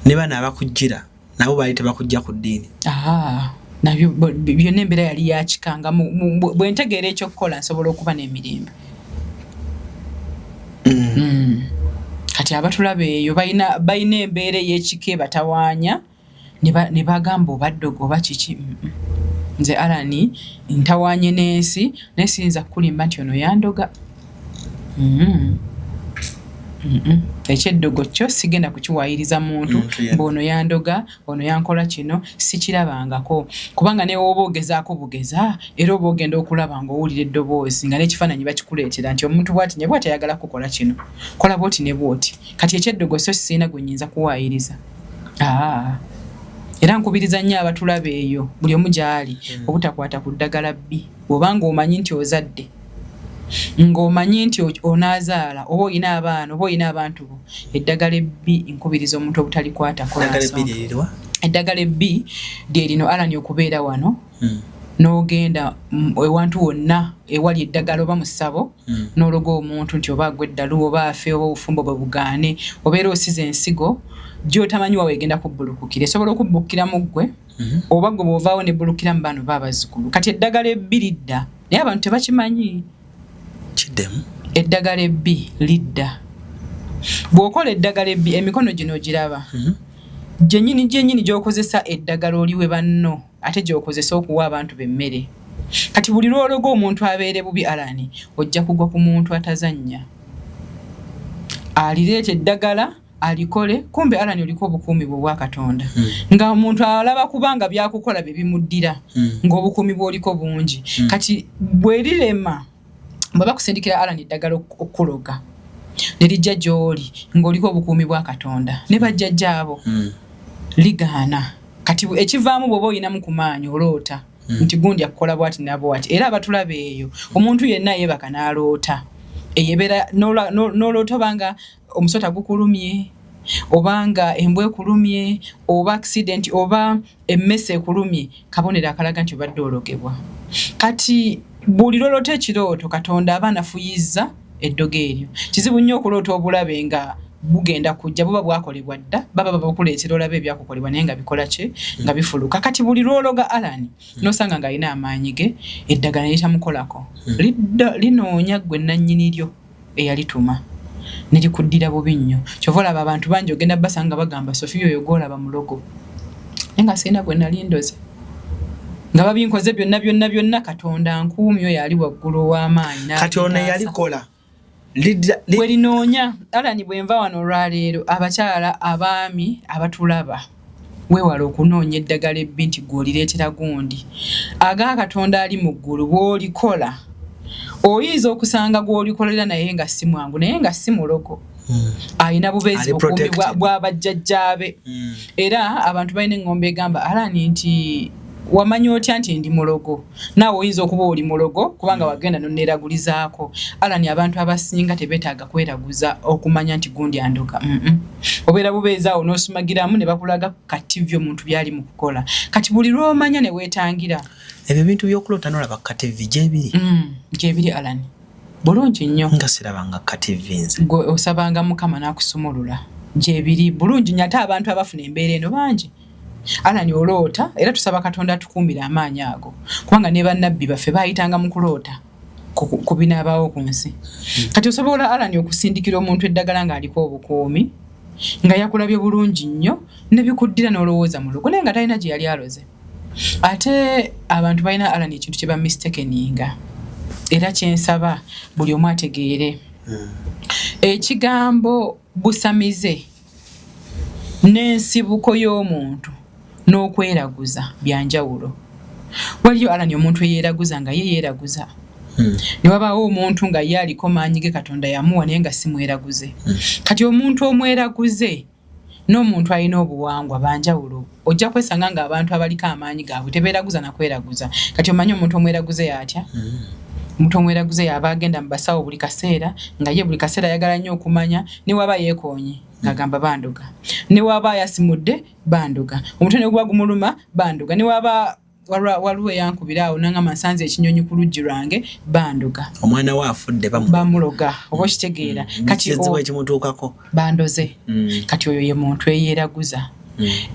Ne bano abakujjira nabo baali tebakujja ku ddiini? Aa, nabyo byonna embeera yali yakika, nga bwe ntegeera ekyokukola nsobola okuba n'emirembe. Kati abatulaba eyo balina embeera ey'ekika ebatawaanya, ne bagamba oba ddogo oba kiki. Nze Alani ntawaanye n'ensi, naye siyinza kukulimba nti ono yandoga. Ekyeddogo kyo sigenda kukiwaayiriza muntu. Muntu yenna. Mbu ono yandoga, ono yankola kino, sikirabangako, kubanga ne woba ogezaako bugeza, era oba ogenda okulaba ng'owulira eddoboozi, nga n'ekifaananyi bakikuleetera nti omuntu bwati ne bwati ayagala kukola kino, kola bwoti ne bwoti. Kati ekyeddogo so sirina gwe nnyinza kuwaayiriza. Aa, era nkubiriza nnyo abatulaba eyo, buli omu gy'ali, obutakwata ku ddagala bbi. Bw'obanga omanyi nti ozadde, ng'omanyi nti onaazaala, oba olina abaana, oba olina abantu bo, eddagala ebbi nkubiriza omuntu obutalikwatako. Eddagala Lwa nsonga. Ebbi liririwa? Eddagala ebbi lye lino, Alani, okubeera wano n'ogenda ewantu wonna ewali eddagala oba mu ssabo, n'ologa omuntu nti oba agwa eddalu, oba afe, oba obufumbo bwe bugaane, obeera osiza ensigo gy'otamanyi wa weegenda kubbulukukira. Esobola okubbukira mu ggwe, oba gwe bw'ovaawo nebbulukira mu baana oba abazzukulu. Kati eddagala ebbi lidda, naye abantu tebakimanyi. Kiddemu. Eddagala ebbi lidda. Bw'okola eddagala ebbi, emikono gino ogiraba, gyennyini gyennyini gy'okozesa eddagala oliwe banno, ate gy'okozesa okuwa abantu b'emmere. Kati buli lw'ologa omuntu abeere bubi, Alani, ojja kugwa ku muntu atazannya, alireeta eddagala alikole. Kumbe, Alani, oliko obukuumi bwe obwa Katonda, nga omuntu alaba kubanga byakukola bye bimuddira, ng'obukuumi bw'oliko bungi. Kati bwe rirema, bwe bakusindikira, Alani, eddagala okukuloga, ne lijja gy'oli ng'oliko obukuumi bwa Katonda ne bajjajjaabo, ligaana. Kati ekivaamu, bw'oba oyinamu ku maanyi, oloota nti gundi akukola bwati nabwati. Era abatulaba eyo, omuntu yenna yeebaka n'aloota, eyo ebeera n'oloota obanga omusota gukulumye, obanga embwa ekulumye, oba accident, oba emmese ekulumye, kabonero akalaga nti obadde ologebwa. Kati buli lwoloota ekirooto, Katonda aba anafuyizza eddogo eryo. Kizibu nnyo okuloota obulabe nga Bugenda kujja, buba bwakolebwa dda, baba babukuleetera olaba ebyakukolebwa, naye nga bikola ki? Nga bifuluka. Kati buli lwologa Alani, nosanga ng'alina amaanyi ge, eddagala litamukolako, linoonya ggwe nannyini lyo eyalituma, ne likuddira bubi nnyo. Kyova olaba abantu bangi ogenda basanga nga bagamba, "Sofia oyo gwolaba mulogo," naye nga sirina gwe nali ndoze nga babinkoze byonna byonna byonna. Katonda nkuumi, oyo ali waggulu ow'amaanyi. Kati ono eyalikola bwe linoonya Alani. Bwenva wano olwaleero, abakyala, abaami abatulaba, weewala okunoonya eddagala ebbi nti gw'olireetera gundi. Aga Katonda ali mu ggulu, bw'olikola oyinza okusanga gw'olikolera naye nga si mwangu, naye nga si mulogo, alina bubeezi, bukuumi bw'abajjajjaabe. Era abantu balina eŋŋombe egamba, Alani, nti wamanya otya nti ndi mulogo? Naawe oyinza okuba oli mulogo kubanga wagenda noneragulizaako. Alani, abantu abasinga tebeetaaga kweraguza okumanya nti gundi andoga. Obeera bubeezi awo n'osumagiramu ne bakulaga ka TV omuntu byali mu kukola. Kati buli lw'omanya ne weetangira. Ebyo ebintu by'okuloota nolaba ka TV gyebiri? Gyebiri Alani, bulungi nnyo. Nga sirabanga ka TV nze. Gwe osabanga Mukama n'akusumulula. Gyebiri bulungi nnyo, ate abantu abafuna embeera eno bangi. Alani, oloota, era tusaba Katonda atukuumire amaanyi ago, kubanga ne bannabbi baffe baayitanga mu kuloota ku binaabaawo ku nsi. Kati osobola, Alani, okusindikira omuntu eddagala ng'aliko obukuumi, nga yakulabye bulungi nnyo, ne bikuddira n'olowooza mulogo, naye nga talina gye yali aloze. Ate abantu balina, Alani, ekintu kye bamistakeninga, era kyensaba buli omu ategeere. Ekigambo busamize n'ensibuko y'omuntu n'okweraguza byanjawulo. Waliyo, Alani, omuntu eyeeraguza nga ye yeeraguza, ne wabaawo omuntu nga ye aliko maanyi ge Katonda yamuwa, naye nga si mweraguze. Kati omuntu omweraguze n'omuntu alina obuwangwa banjawulo. Ojja kwesanga nga abantu abaliko amaanyi gaabwe tebeeraguza nakweraguza. Kati omanyi omuntu omweraguze yatya? Omuntu omweraguze yaba agenda mu basawo buli kaseera, nga ye buli kaseera ayagala nnyo okumanya. Ne waba yeekoonye, ng'agamba bandoga. Ne waba ayasimudde, bandoga. Omutwe ne guba gumuluma, bandoga. Ne waba waliwo eyankubira awo nangamba, "Nsanze ekinyonyi ku luggi lwange, bandoga." Omwana we afudde. Bamuloga, oba okitegeera? Kati ekimutuukako. Bandoze. Kati oyo ye muntu eyeeraguza.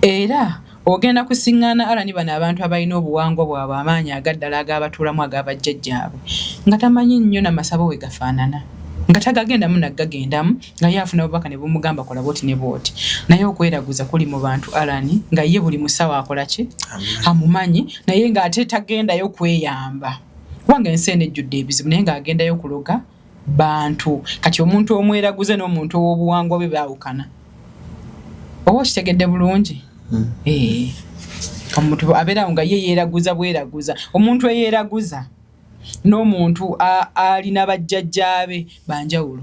Era ogenda kusiŋŋaana, Alani, bano abantu abalina obuwangwa bwabwe, amaanyi agaddala agabatuulamu agabajjajjaabwe, nga tamanyi nnyo namasabo we gafaanana, nga tagagendamu nagagendamu, nga ye afuna bubaka ne bumugamba kola bwoti ne bwoti. Naye okweraguza kuli mu bantu, Alani, nga ye buli musawo akola ki? Amumanyi, naye ng'ate tagendayo kweyamba, kubanga ensi eno ejjudde ebizibu, naye ng'agendayo kuloga bantu. Kati omuntu omweraguze n'omuntu ow'obuwangwa bwe baawukana, oba okitegedde bulungi? Eh. Omuntu abeerawo nga ye yeeraguza bweraguza. Omuntu eyeeraguza n'omuntu alina bajjajjaabe banjawulo.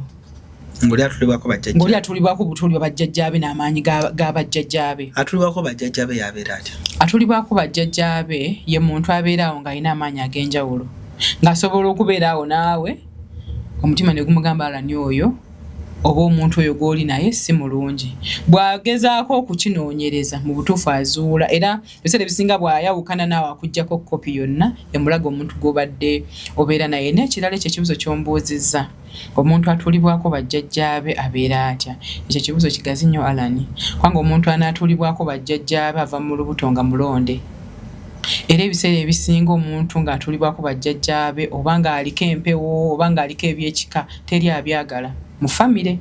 Ng'oli atulibwako bajjajja. Ng'oli atulibwako butulibwa bajjajjaabe n'amaanyi ga bajjajjaabe. Atulibwako bajjajjaabe yabeera atya? Atulibwako bajjajjaabe ye muntu abeera awo ng'alina amaanyi ag'enjawulo, ng'asobola okubeera awo naawe omutima ne gumugamba, "Alani oyo oba omuntu oyo gw'oli naye si mulungi." Bw'agezaako okukinoonyereza, mu butuufu azuula, era ebiseera ebisinga bw'ayawukana naawe akugjako kopi yonna emulaga omuntu gw'obadde obeera naye. N'ekirala, ekyo ekibuzo ky'ombuuzizza, omuntu atuulibwako bajjajjaabe abeera atya? Ekyo ekibuzo kigazi nnyo, Alani, kubanga omuntu anaatuulibwako bajjajjaabe ava mu lubuto nga mulonde. Era ebiseera ebisinga omuntu ng'atuulibwako bajjajjaabe, oba ng'aliko empewo, oba ng'aliko ebyekika, teri abyagala mu famire.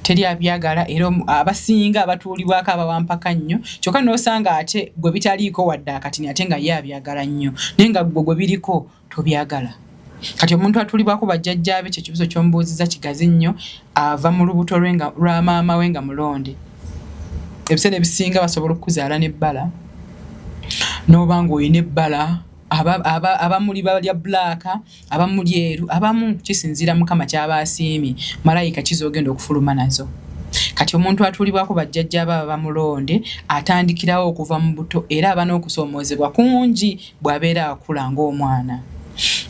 Teri abyagala, era abasinga abatuulibwako abawampaka nnyo. Kyokka n'osanga ate gwe bitaliiko wadde akatini, ate nga ye abyagala nnyo, naye nga gwe gwe biriko tobyagala. Kati omuntu atuulibwako bajjajjaabe, kye kibuzo ky'omubuuziza kigazi nnyo, ava mu lubuto lwe nga lwa maama we nga mulonde. Ebiseera ebisinga basobola okukuzaala n'ebbala, n'oba ng'olina ebbala. Abamu liba lya black, abamu lyeru, abamu kisinziira Mukama kyaba asiimye, malayika kizogenda okufuluma nazo. Kati omuntu atuulibwako bajjajja be aba bamulonde, atandikirawo okuva mu buto, era aba n'okusoomoozebwa kungi bw'abeera akula ng'omwana.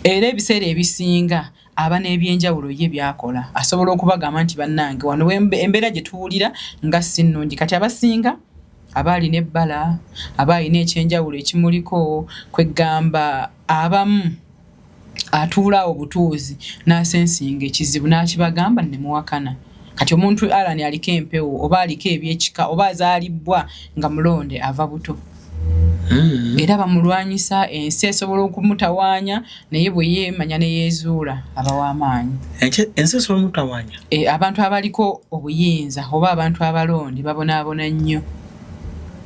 Era ebiseera ebisinga aba n'ebyenjawulo ye by'akola, asobola okubagamba nti, "Bannange, wano embeera gye tuwulira nga si nnungi." Kati abasinga aba alina ebbala, aba alina ekyenjawulo ekimuliko, kweggamba abamu Atuula awo butuuzi n'asensinga ekizibu n'akibagamba ne muwakana. Kati omuntu Alan aliko empewo oba aliko ebyekika oba azaalibbwa nga mulonde ava buto. Era bamulwanyisa, ensi esobola okumutawaanya, naye bwe yeemanya ne yeezuula aba w'amaanyi. Ensi esobola omutawaanya? Abantu abaliko obuyinza oba abantu abalonde babonaabona nnyo.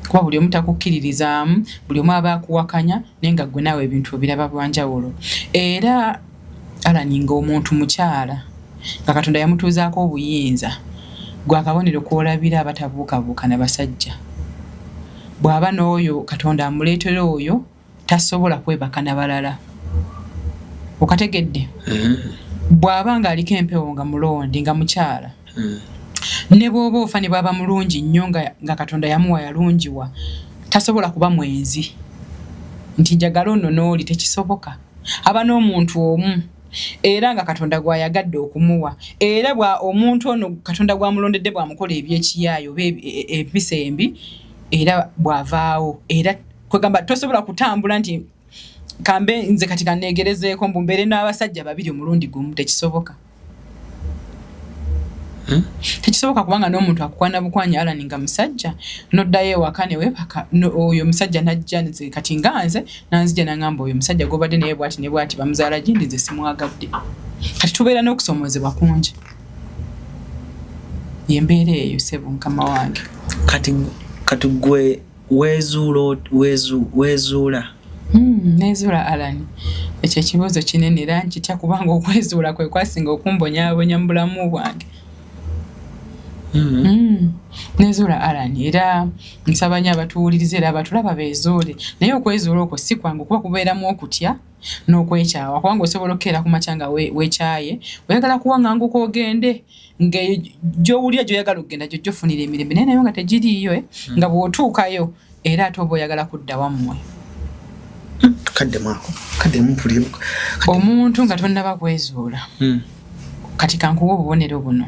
Kuba buli omu takukkiririzaamu, buli omu aba akuwakanya, naye nga ggwe naawe ebintu obiraba bwa njawulo. Era Alan ng'omuntu mukyala nga Katonda yamutuuzaako obuyinza, gwe akabonero k'olabira aba tabuukabuuka na basajja. Bw'aba n'oyo Katonda amuleetera oyo tasobola kwebaka na balala. Okategedde? Bw'aba ng'aliko empewo nga mulondi nga mukyala, ne bw'oba ofa ne bw'aba mulungi nnyo nga Katonda yamuwa yalungiwa, tasobola kuba mwenzi nti njagala ono n'oli, tekisoboka. Aba n'omuntu omu era nga Katonda gw'ayagadde okumuwa, era bwa omuntu ono Katonda gw'amulondedde bw'amukola eby'ekiyaayo oba empisa embi, era bw'avaawo. Era kwegamba tosobola kutambula nti kambe nze kati kaneegerezeeko mbu mbeere n'abasajja babiri omulundi gumu, tekisoboka. Tekisoboka kubanga n'omuntu akukwana bukwanya Alan nga musajja, n'oddayo ewaka ne weebaka, oyo omusajja n'ajja nze kati nga nze nanzija n'angamba oyo omusajja gw'obadde naye bw'ati ne bw'ati bamuzaala gindi nze simwagadde. Kati tubeera n'okusoomoozebwa kungi. Y'embeera eyo ssebo mukama wange. Kati gwe weezuula? Neezuula Alan. Ekyo ekibuuzo kinene era nkitya kubanga okwezuula kwe kwasinga okumbonyaabonya mu bulamu bwange. Neezuula Alan, era nsaba nnyo abatuwuliriza era abatulaba beezuule. Naye okwezuula okwo si kwangu kuba kubeeramu okutya n'okwekyawa, kubanga osobola okukeera ku makya nga weekyaye, oyagala kuwaŋŋanguka ogende ng'eyo gy'owulira gy'oyagala okugenda gyo gy'ofunira emirembe, naye nayo nga tegiriiyo, nga bw'otuukayo era ate oba oyagala kudda wammwe. Kaddemu ako, kaddemu mpulire. Omuntu nga tonnaba kwezuula, kati kankuwe obubonero buno.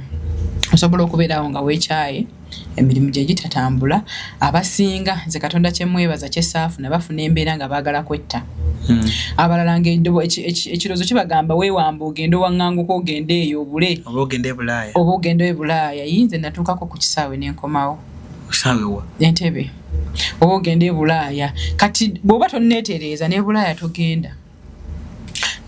Osobola okubeerawo nga weekyaye, emirimu gye gitatambula. Abasinga nze Katonda kye mwebaza kye saafuna, bafuna embeera nga baagala kwetta. Abalala ng'ekirowoozo kibagamba weewamba ogende owaŋŋanguka ogende eyo obule. Oba ogende e Bulaaya. Oba ogende e Bulaaya. Yii nze natuukako ku kisaawe ne nkomawo. Kisaawe wa? Entebbe. Oba ogende e Bulaaya. Kati bw'oba tonneetereeza n'e Bulaaya togenda.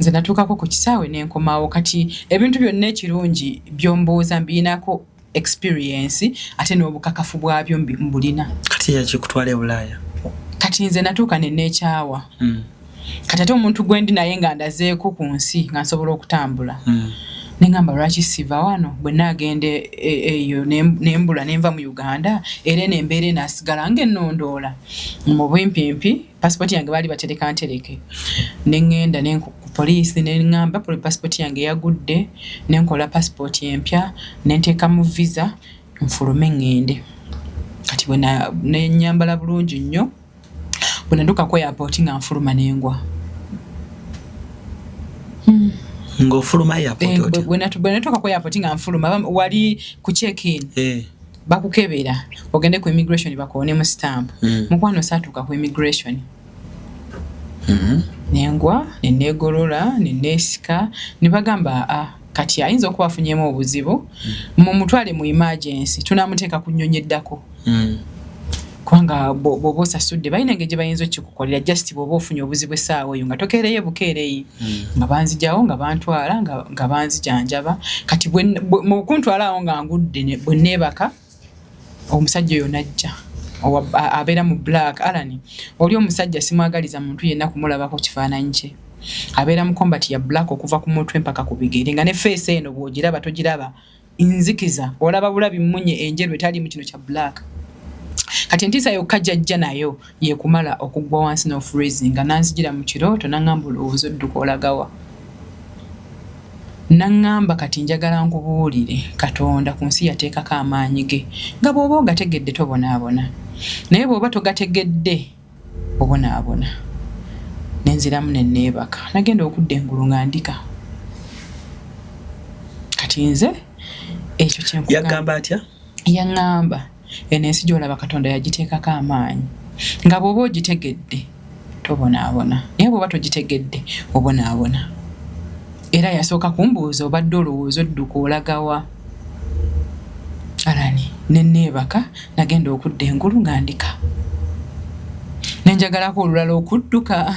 Nze natuukako ku kisaawe ne nkomawo. Kati ebintu byonna ekirungi by'ombuuza mbiyinako experience ate n'obukakafu bwabyo mbulina. Kati yakikutwala e Bulaaya? Kati nze natuuka ne neekyawa. Kati ate omuntu gwe ndi naye nga ndazeeko ku nsi nga nsobola okutambula. Ne ŋŋamba lwaki siva wano bwe nnaagenda eyo ne mbula ne nva mu Uganda, era eno embeera enaasigala ng'ennondoola. Mu bumpimpi passport yange baali batereka ntereke. Ne ŋŋenda ne ku poliisi ne ŋŋamba passport yange yagudde, ne nkola passport empya, ne nteekamu visa nfulume ŋŋende. Kati bwe ne nnyambala bulungi nnyo, bwe natuuka ku airport nga nfuluma ne ngwa. Ng'ofuluma airport otya? Bwe natuuka ku airport nga nfuluma, wali ku check-in. Bakukebera ogende ku immigration bakoone mu stamp. Mukwano saatuuka ku immigration. Ne ngwa, ne neegolola, ne neesika, ne bagamba aa kati ayinza okuba afunyeemu obuzibu, mumutwale mu emergency, tunaamuteeka ku nnyonyi eddako. Kubanga bw'oba osasudde balina engeri gye bayinza okukikukolera, just bw'oba ofunye obuzibu essaawa eyo nga tokeereyo bukeereyi. Nga banzigyawo nga bantwala nga banzijanjaba. Kati mu kuntwala awo nga ngudde bwe neebaka, omusajja oyo n'ajja. Abeera mu black. Alan, oli omusajja simwagaliza muntu yenna kumulabako kifaananyi kye. Abeera mu combat ya black okuva ku mutwe mpaka ku bigere, nga ne face eno bw'ogiraba togiraba nzikiza, olaba bulabi mmunye enjeru etaliimu kino kya black. Kati entiisa yokka gy'ajja nayo yeekumala okuggwa wansi n'ofreezinga, n'anzigira mu kirooto n'aŋŋamba olowooza odduka olagawa. N'aŋŋamba kati njagala nkubuulire Katonda ku nsi yateekako amaanyi ge, nga bw'oba ogategedde tobonaabona, naye bw'oba togategedde obonaabona. Ne nziramu ne neebaka, nagenda okudda engulu nga ndika. Kati nze ekyo kye nkugamba. Yagamba atya? Yaŋŋamba eno ensi gy'olaba Katonda yagiteekako amaanyi, nga bw'oba ogitegedde tobonaabona, naye bw'oba togitegedde obonaabona. Era yasooka kumbuuza, obadde olowooza odduka olagawa? Alani, neneebaka, nagenda okudda engulu nga ndika. Nenjagalako olulala okudduka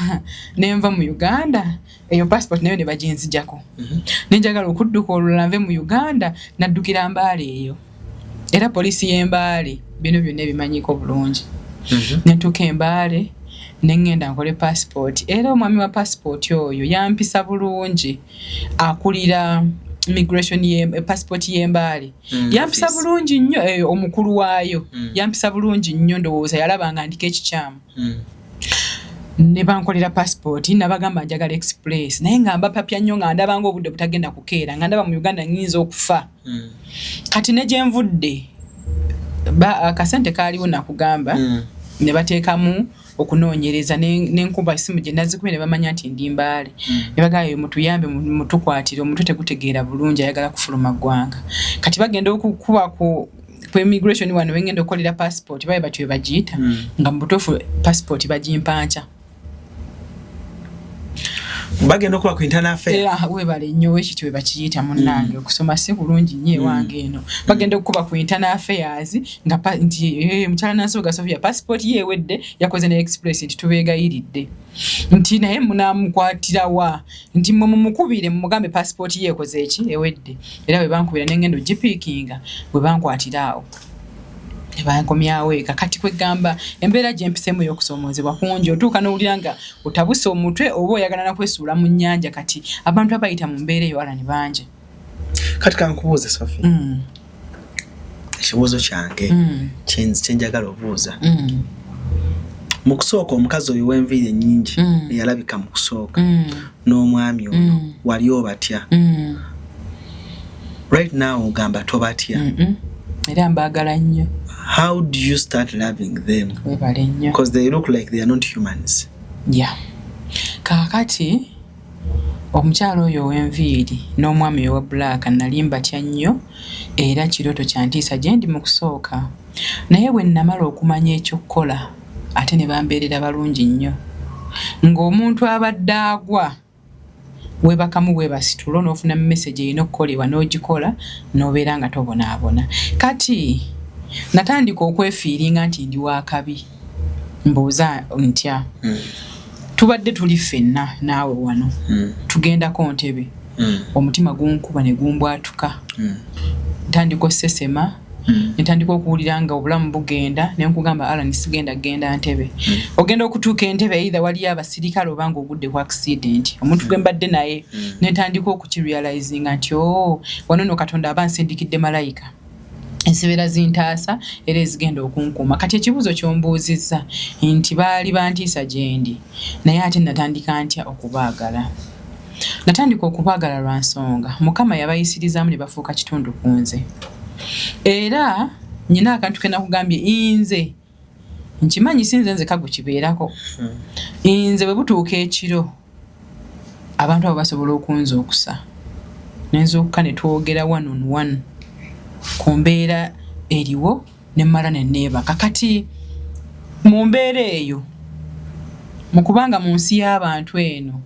nenva mu Uganda, eyo passport nayo ne baginzijako. Nenjagala okudduka olulala nve mu Uganda, naddukira Mbaale eyo. Era poliisi y'Embaale bino byonna ebimanyiko bulungi. Nentuuka Embaale nengenda nkole passport, era omwami wa passport oyo yampisa bulungi, akulira immigration ye passport y'Embaale. Yampisa bulungi nnyo, omukulu waayo. Yampisa bulungi nnyo, ndowooza yalaba nga ndiko ekikyamu. Ne bankolera passport, nabagamba njagala express, naye nga mbapapya nnyo, nga ndaba nga obudde butagenda kukeera, nga ndaba mu Uganda nyinza okufa. Kati ne gye nvudde akasente kaaliwo nakugamba, ne bateekamu okunoonyereza, nenkuba esimu gye nazikubye ne bamanya nti ndi Mbaale. Ne bagamba, "Eyo mutuyambe, mutukwatire, omutwe tegutegeera bulungi, ayagala kufuluma ggwanga." Kati bagenda okukuba ku immigration wano wengenda okukolera passport, babe batyo bagiyita, nga mu butuufu passport bagimpanca. Bagenda okuba ku internal affair. Era webale nnyo, wekityo we bakiyita munnange. Okusoma si kulungi nnyo ewange eno. Bagenda okukuba ku internal affairs nga nti mukyala Nansubuga Sofia passport ye ewedde, yakoze ne express, nti tubeegayiridde nti naye munamukwatirawa, nti mwe mumukubire mumugambe passport ye ekoze eki, ewedde. Era bwe bankubira nengenda ogipiikinga, bwe bankwatira awo ne bankomyawo eka. Kati kwegamba embeera gye mpisemu ey'okusoomoozebwa kungi, otuuka n'owulira nga otabuse omutwe oba oyagala nakwesuula mu nnyanja. Kati abantu abayita mu mbeera eyo ala ne bangi. Kati kankubuuze, Sophie, ekibuuzo kyange kyenjagala obuuza. Mu kusooka, omukazi oyo w'enviiri ennyingi eyalabika mu kusooka n'omwami ono, wali obatya? Right now ogamba tobatya. Era mbaagala nnyo. How do you start loving them? Webale nnyo. Because they look like they are not humans. Ya, kaakati omukyalo oyo ow'enviiri n'omwami owa black nali mbatya nnyo, era kirooto kyantiisa gye ndi mu kusooka. Naye bwe namala okumanya ekyokukola, ate ne bambeerera balungi nnyo, ng'omuntu abadde agwa weebakamu bwebasitulo n'ofuna message erina okukolebwa n'ogikola n'obeera nga tobonaabona. Kati natandika okwefiiringa nti ndi wakabi. Mbuuza ntya? Tubadde tuli ffenna naawe wano, tugendako Ntebe, omutima gunkuba ne gumbwatuka, ntandika osesema, netandika okuwulira nga obulamu bugenda. Nenkugamba, "Alan, sigenda genda Ntebe." Ogenda okutuuka Entebe, either waliyo abasirikale obanga ogudde ku accident, omuntu gwe mbadde naye. Netandika okukirealizinga nti o oh, wano no Katonda aba nsindikidde malayika ensibeera zintaasa era ezigenda okunkuuma. Kati ekibuuzo kyombuuzizza nti baali bantiisa gyendi, naye ate natandika ntya okubaagala? Natandika okubaagala lwa nsonga Mukama yabayisirizaamu ne bafuuka kitundu ku nze. Era nyina akantu ke nakugambye, nze nkimanyi si nze nzeka gukibeerako. Nze bwe butuuka ekiro, abantu abo basobola okunzuukusa, nenzuukuka ne twogera one on one ku mbeera eriwo, nemmala neneebaka. Kati mu mbeera eyo, mu kubanga mu nsi y'abantu eno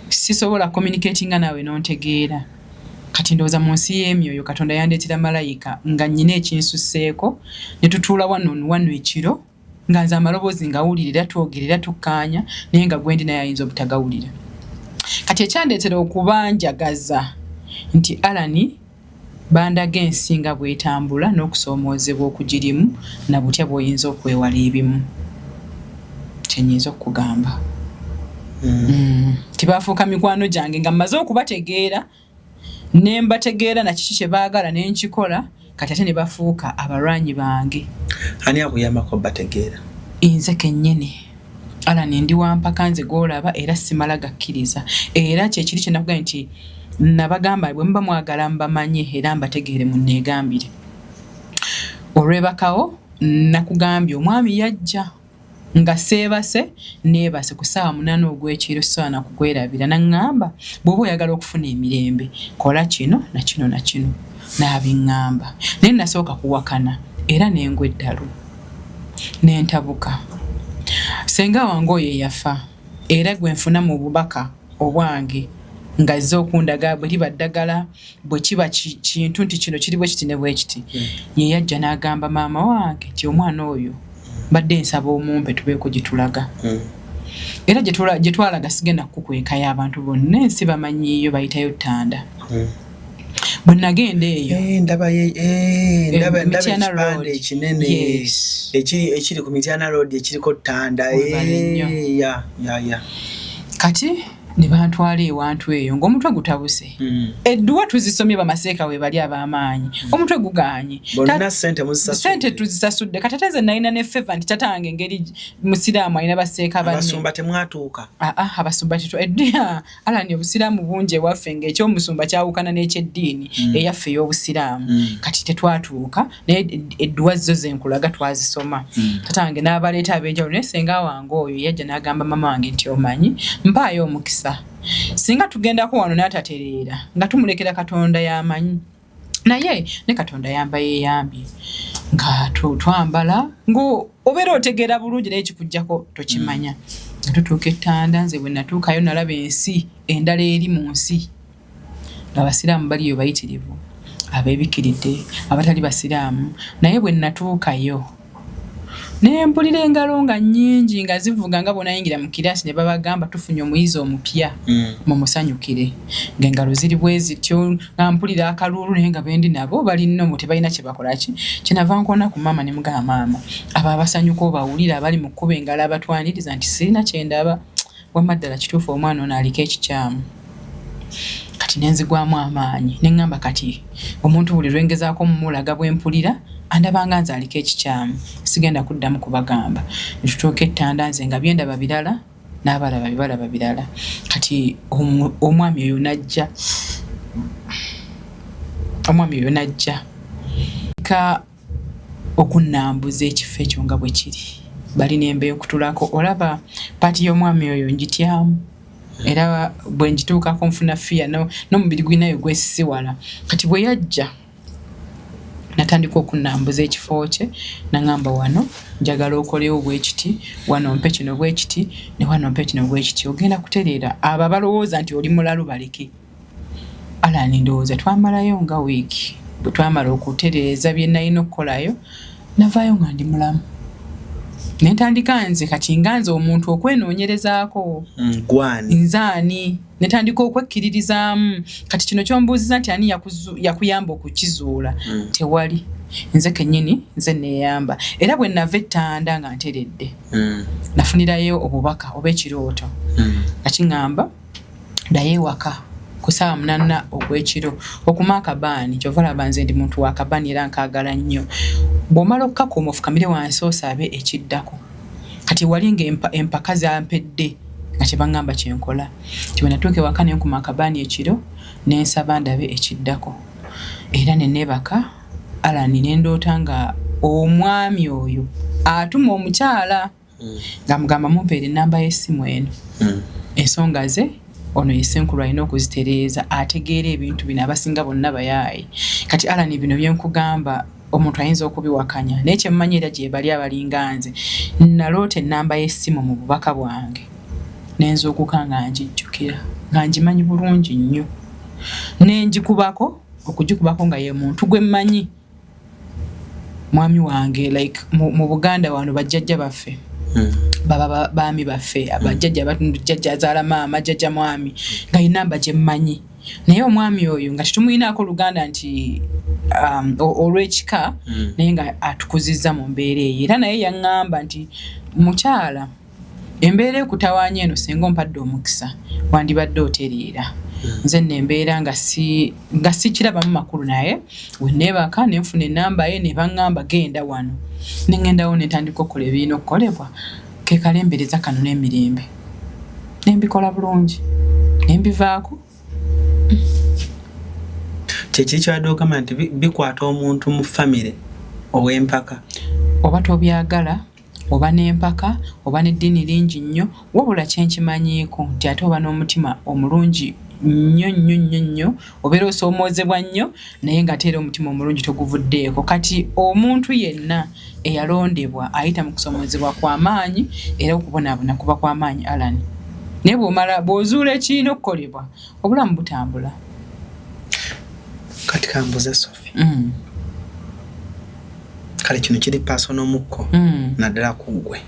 sisobola communicatinga naawe nontegeera, kati ndowooza mu nsi y'emyoyo Katonda yandeetera malayika nga nnyina ekinsuseeko, ne tutuula one on one ekiro, nga nze amaloboozi ngawulira, era twogera era tukkaanya, naye nga gwendi naye ayinza obutagawulira. Kati ekyandeetera okubanjagaza nti Alani bandaga ensi nga bwetambula n'okusoomoozebwa okugirimu na butya bw'oyinza okwewala ebimu, kyenyinza okukugamba. Tibafuuka mikwano gyange nga mmaze okubategeera, ne mbategeera na kiki kye baagala ne nkikola. Kati ate ne bafuuka abalwanyi bange. Ani akuyambako bategeera? Nze kennyini, Alani, ndi wampaka nze gwolaba, era simala gakkiriza. Era kyekiri kyenakugambye nti nabagamba bwe muba mwagala mbamanye era mbategeere munneegambire. Olwebakawo nakugambye omwami yajja nga seebase, neebase ku ssaawa 8 ogw'ekiro, sisobola nakugwerabira, naŋŋamba, "Bw'oba oyagala okufuna emirembe, kola kino na kino na kino." N'abiŋŋamba, naye nasooka kuwakana era nengwa eddalu nentabuka. Senga wange oyo eyafa, era gwe nfuna mu bubaka obwange. Ng'azze okundaga bwe liba ddagala, bwe kiba kintu nti kino kiri bwe kiti ne bwe kiti. Ye yajja n'agamba maama wange nti omwana oyo mbadde nsaba omumpe tubeeko gye tulaga. Era gye twalaga sigenda kukukwekayo, abantu bonna ensi bamanyiiyo, bayitayo Ttanda. Bwe nagenda eyo Eh, ndaba ndaba Mityana ekipande Road. Ekinene Yes. ekiri ku Mityana Road ekiriko Ttanda. Webale nnyo. Ya. Kati ne bantwala ewantu eyo ng'omutwe gutabuse. Edduwa tuzisomye, bamaseeka we bali ab'amaanyi, omutwe guganye. Bonna sente muzisasudde. Sente tuzisasudde. Kati ate nze nalina ne favour nti tatange engeri musiraamu alina baseeka banne. Abasumba temwatuuka? Aa, abasumba tetu eddiya alani obusiraamu bungi ewaffe, ng'ekyomusumba kyawukana n'ekyeddiini eyaffe ey'obusiraamu. Kati tetwatuuka, naye edduwa zo zenkulaga twazisoma. Tatange n'abaleeta ab'enjawulo, naye senga wange oyo yajja n'agamba mama wange nti omanyi mpaayo omukisa, singa tugendako wano n'atatereera nga tumulekera Katonda y'amanyi, naye ne Katonda yamba yeeyambye nga twambala ng'obeera otegeera bulungi, naye kikugjako tokimanya. Nga tutuuka ettanda, nze bwe natuukayo nalaba ensi endala eri mu nsi, ng'abasiraamu baliyo bayitirivu, abeebikiridde, abatali basiraamu. Naye bwe natuukayo ne mpulira engalo nga nnyingi nga zivuga, nga bw'onayingira mu kiraasi ne babagamba tufunye omuyizi omupya, mumusanyukire, ng'engalo ziri bwe zityo, nga mpulira akaluulu, naye nga bendi nabo bali nnomo, tebalina kye bakola. Ki kyenava nkoona ku maama ne mugamba, maama, abo abasanyuka obawulira, abali mu kkuba engalo abatwaniriza, nti sirina kyendaba. Wamma ddala kituufu omwana ono aliko ekikyamu. Kati nenzigwamu amaanyi ne ŋŋamba, kati omuntu buli lwengezaako mumulaga bwe mpulira andabanga nze aliko ekikyamu, sigenda kuddamu kubagamba. Netutuuka ettanda, nze nga byendaba birala n'abalaba bibalaba birala. Kati omwami oyo najja, omwami oyo najja ka okunnambuza ekifo ekyo nga bwe kiri, balina embeera okutulako. Olaba part y'omwami oyo ngityamu, era bwe ngituukako nfuna fear n'omubiri gulinayo gwesisiwala. Kati bwe yajja natandika okunnambuza ekifo kye, naŋŋamba, wano njagala okolewo bwekiti, wano mpe kino bwekiti, ne wano mpe kino bwekiti, ogenda kutereera. Abo abalowooza nti oli mulalu baleke. Alani, ndowooza twamalayo nga wiiki. Bwe twamala okutereeza bye nalina okukolayo, navaayo nga ndi mulamu, nentandika nze kati nga nze omuntu okwenoonyerezaako. Gwani? Nze ani? Netandika okwekkiririzaamu. Kati kino kyombuuziza nti ani yakuyamba okukizuula, tewali. Nze kennyini nze neeyamba. Era bwe nava ettanda nga nteredde, nafunirayo obubaka oba ekirooto nga kiŋŋamba ddayo ewaka ku ssaawa 8 ogw'ekiro okuma akabaani. Kyova olaba nze ndi muntu wa kabaani era nkaagala nnyo. Bw'omala okukakuuma, ofukamire wansi osaabe ekiddako. Kati wali nga empaka zampedde nga kyebaŋŋamba kyenkola, ti bwe natuuka ewaka nenkuma akabaani ekiro nensaba ndabe ekiddako, era neneebaka. Alani, nendoota nga omwami oyo atuma omukyala ng'amugamba mumpeere enamba y'essimu eno, ensonga ze ono ye ssenkulu alina okuzitereeza, ategeera ebintu bino, abasinga bonna bayaaye. Kati Alani, bino byenkugamba omuntu ayinza okubiwakanya, naye kyemmanyi era gye bali abalinga nze. Naloota ennamba y'essimu mu bubaka bwange, nenzuukuka nga ngijjukira, nga ngimanyi bulungi nnyo, nengikubako. Okugikubako nga ye muntu gwe mmanyi, mwami wange. Like mu Buganda wano bajjajja baffe baba baami baffe, abajjajja, jjajja azaala maama, jjajja mwami, nga yenamba gye mmanyi. Naye omwami oyo nga tetumuyinaako luganda nti olw'ekika, naye nga atukuzizza mu mbeera eyo. Era naye yaŋŋamba nti mukyala, embeera ekutawaanya eno, singa ompadde omukisa wandibadde otereera. Nze nno embeera nga si nga sikirabamu makulu, naye weneebaka nenfuna enamba ye ne baŋŋamba genda wano, neŋŋendawo netandika okukola ebirina okukolebwa, ke kalembereza kano n'emirembe, nembikola bulungi nembivaako. Kyekiri kyabadde ogamba nti bikwata omuntu mu famire ow'empaka. Oba tobyagala, oba n'empaka, oba n'eddiini lingi nnyo, wabula kyenkimanyiiko nti ate oba n'omutima omulungi nnyo nnyo nnyo nnyo, obeera osoomoozebwa nnyo, naye ng'ate era omutima omulungi toguvuddeeko. Kati omuntu yenna eyalondebwa ayita mu kusoomoozebwa kw'amaanyi, era okubonaabona kuba kw'amaanyi, Alan. Naye bw'omala bw'ozuula ekirina okukolebwa, obulamu butambula. Kati kambuze Sophie. Kale kino kiri personal mukko naddala ku ggwe.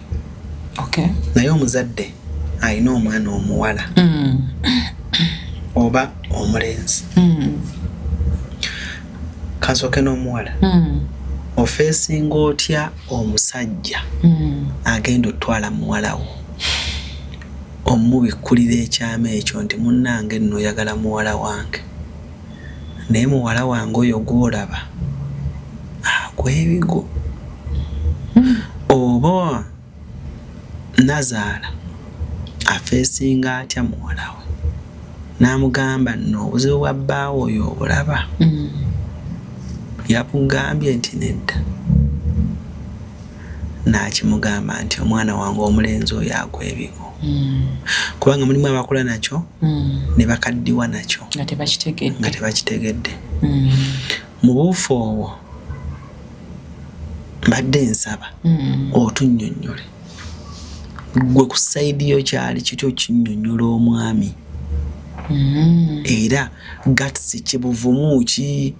Okay. Naye omuzadde alina omwana omuwala oba omulenzi. Kansooke n'omuwala. Ofeesinga otya omusajja agenda otwala muwala wo omubikkulira ekyama ekyo nti munnange nno oyagala muwala wange, naye muwala wange oyo gw'olaba agwa ebigo oba nazaala afeesinga atya muwala we n'amugamba nno obuzibu bwa bbaawo oyo obulaba yakugambye nti nedda, n'akimugamba nti omwana wange omulenzi oyo agwa ebigo kubanga mulimu abakola nakyo ne bakaddiwa nakyo nga tebakitegedde. Mu buufu obwo mbadde nsaba otunnyonnyole ggwe ku sayidi yo kyali kityo kinnyonnyola omwami era gatsi kibuvumu ki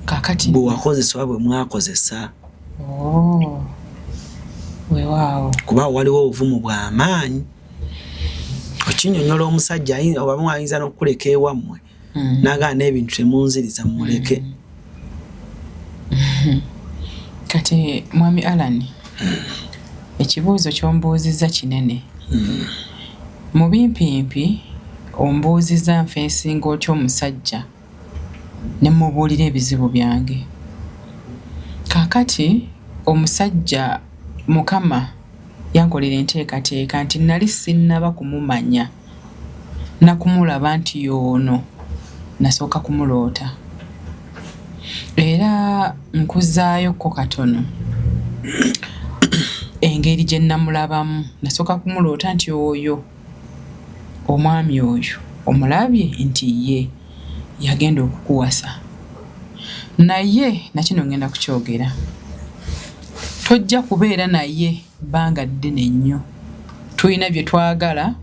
kakati bwe wakozesa oba bwe mwakozesa. Oh. Weewaawo. Kuba waliwo obuvumu bw'amaanyi okinnyonnyola omusajja obamu ayinza n'okukuleka ewammwe n'agaana n'ebintu temunziriza mumuleke. Kati mwami Alan, ekibuuzo ky'ombuuzizza kinene. Mu bimpimpi ombuuzizza nfeesinga otya omusajja ne mmubuulira ebizibu byange. Kaakati omusajja Mukama yankolera enteekateeka nti nali sinnaba kumumanya na kumulaba nti y'ono, nasooka kumuloota. Era nkuzaayokko katono engeri gye namulabamu, nasooka kumuloota nti oyo omwami oyo omulabye nti ye yagenda okukuwasa. Naye nakino ngenda kukyogera, tojja kubeera naye bbanga ddene nnyo. Tulina bye twagala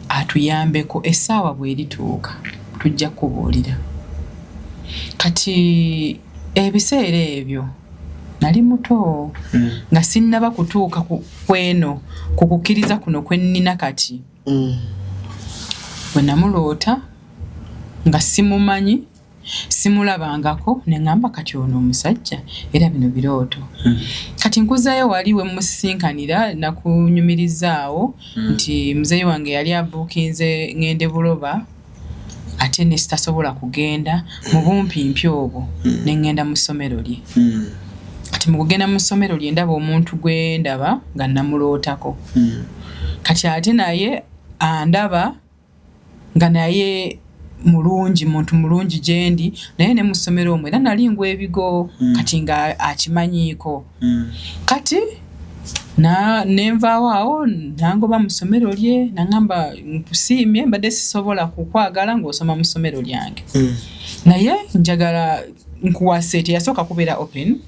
atuyambeko, essaawa bw'erituuka tujja kukubuulira. Kati ebiseera ebyo nali muto nga sinnaba kutuuka kweno ku kukkiriza kuno kwe nnina kati. Bwe namuloota nga simumanyi, simulabangako, ne ŋŋamba kati ono omusajja era bino birooto. Kati nkuzaayo wali we mmusisinkanira nakunyumirizaawo nti muzeeyi wange yali abuukinze ŋŋende Buloba ate ne sitasobola kugenda mu bumpimpi obwo ne ŋŋenda mu ssomero lye. Kati mu kugenda mu ssomero lye ndaba omuntu gwe ndaba nga namulootako. Kati ate naye andaba nga naye mulungi, muntu mulungi gye ndi, naye ne mu ssomero omwo era nali ngwa ebigo kati nga akimanyiiko. Kati ne nvaawo awo n'angoba mu ssomero lye n'aŋŋamba nkusiimye mbadde sisobola kukwagala ng'osoma mu ssomero lyange. Naye njagala nkuwase. Teyasooka kubeera open,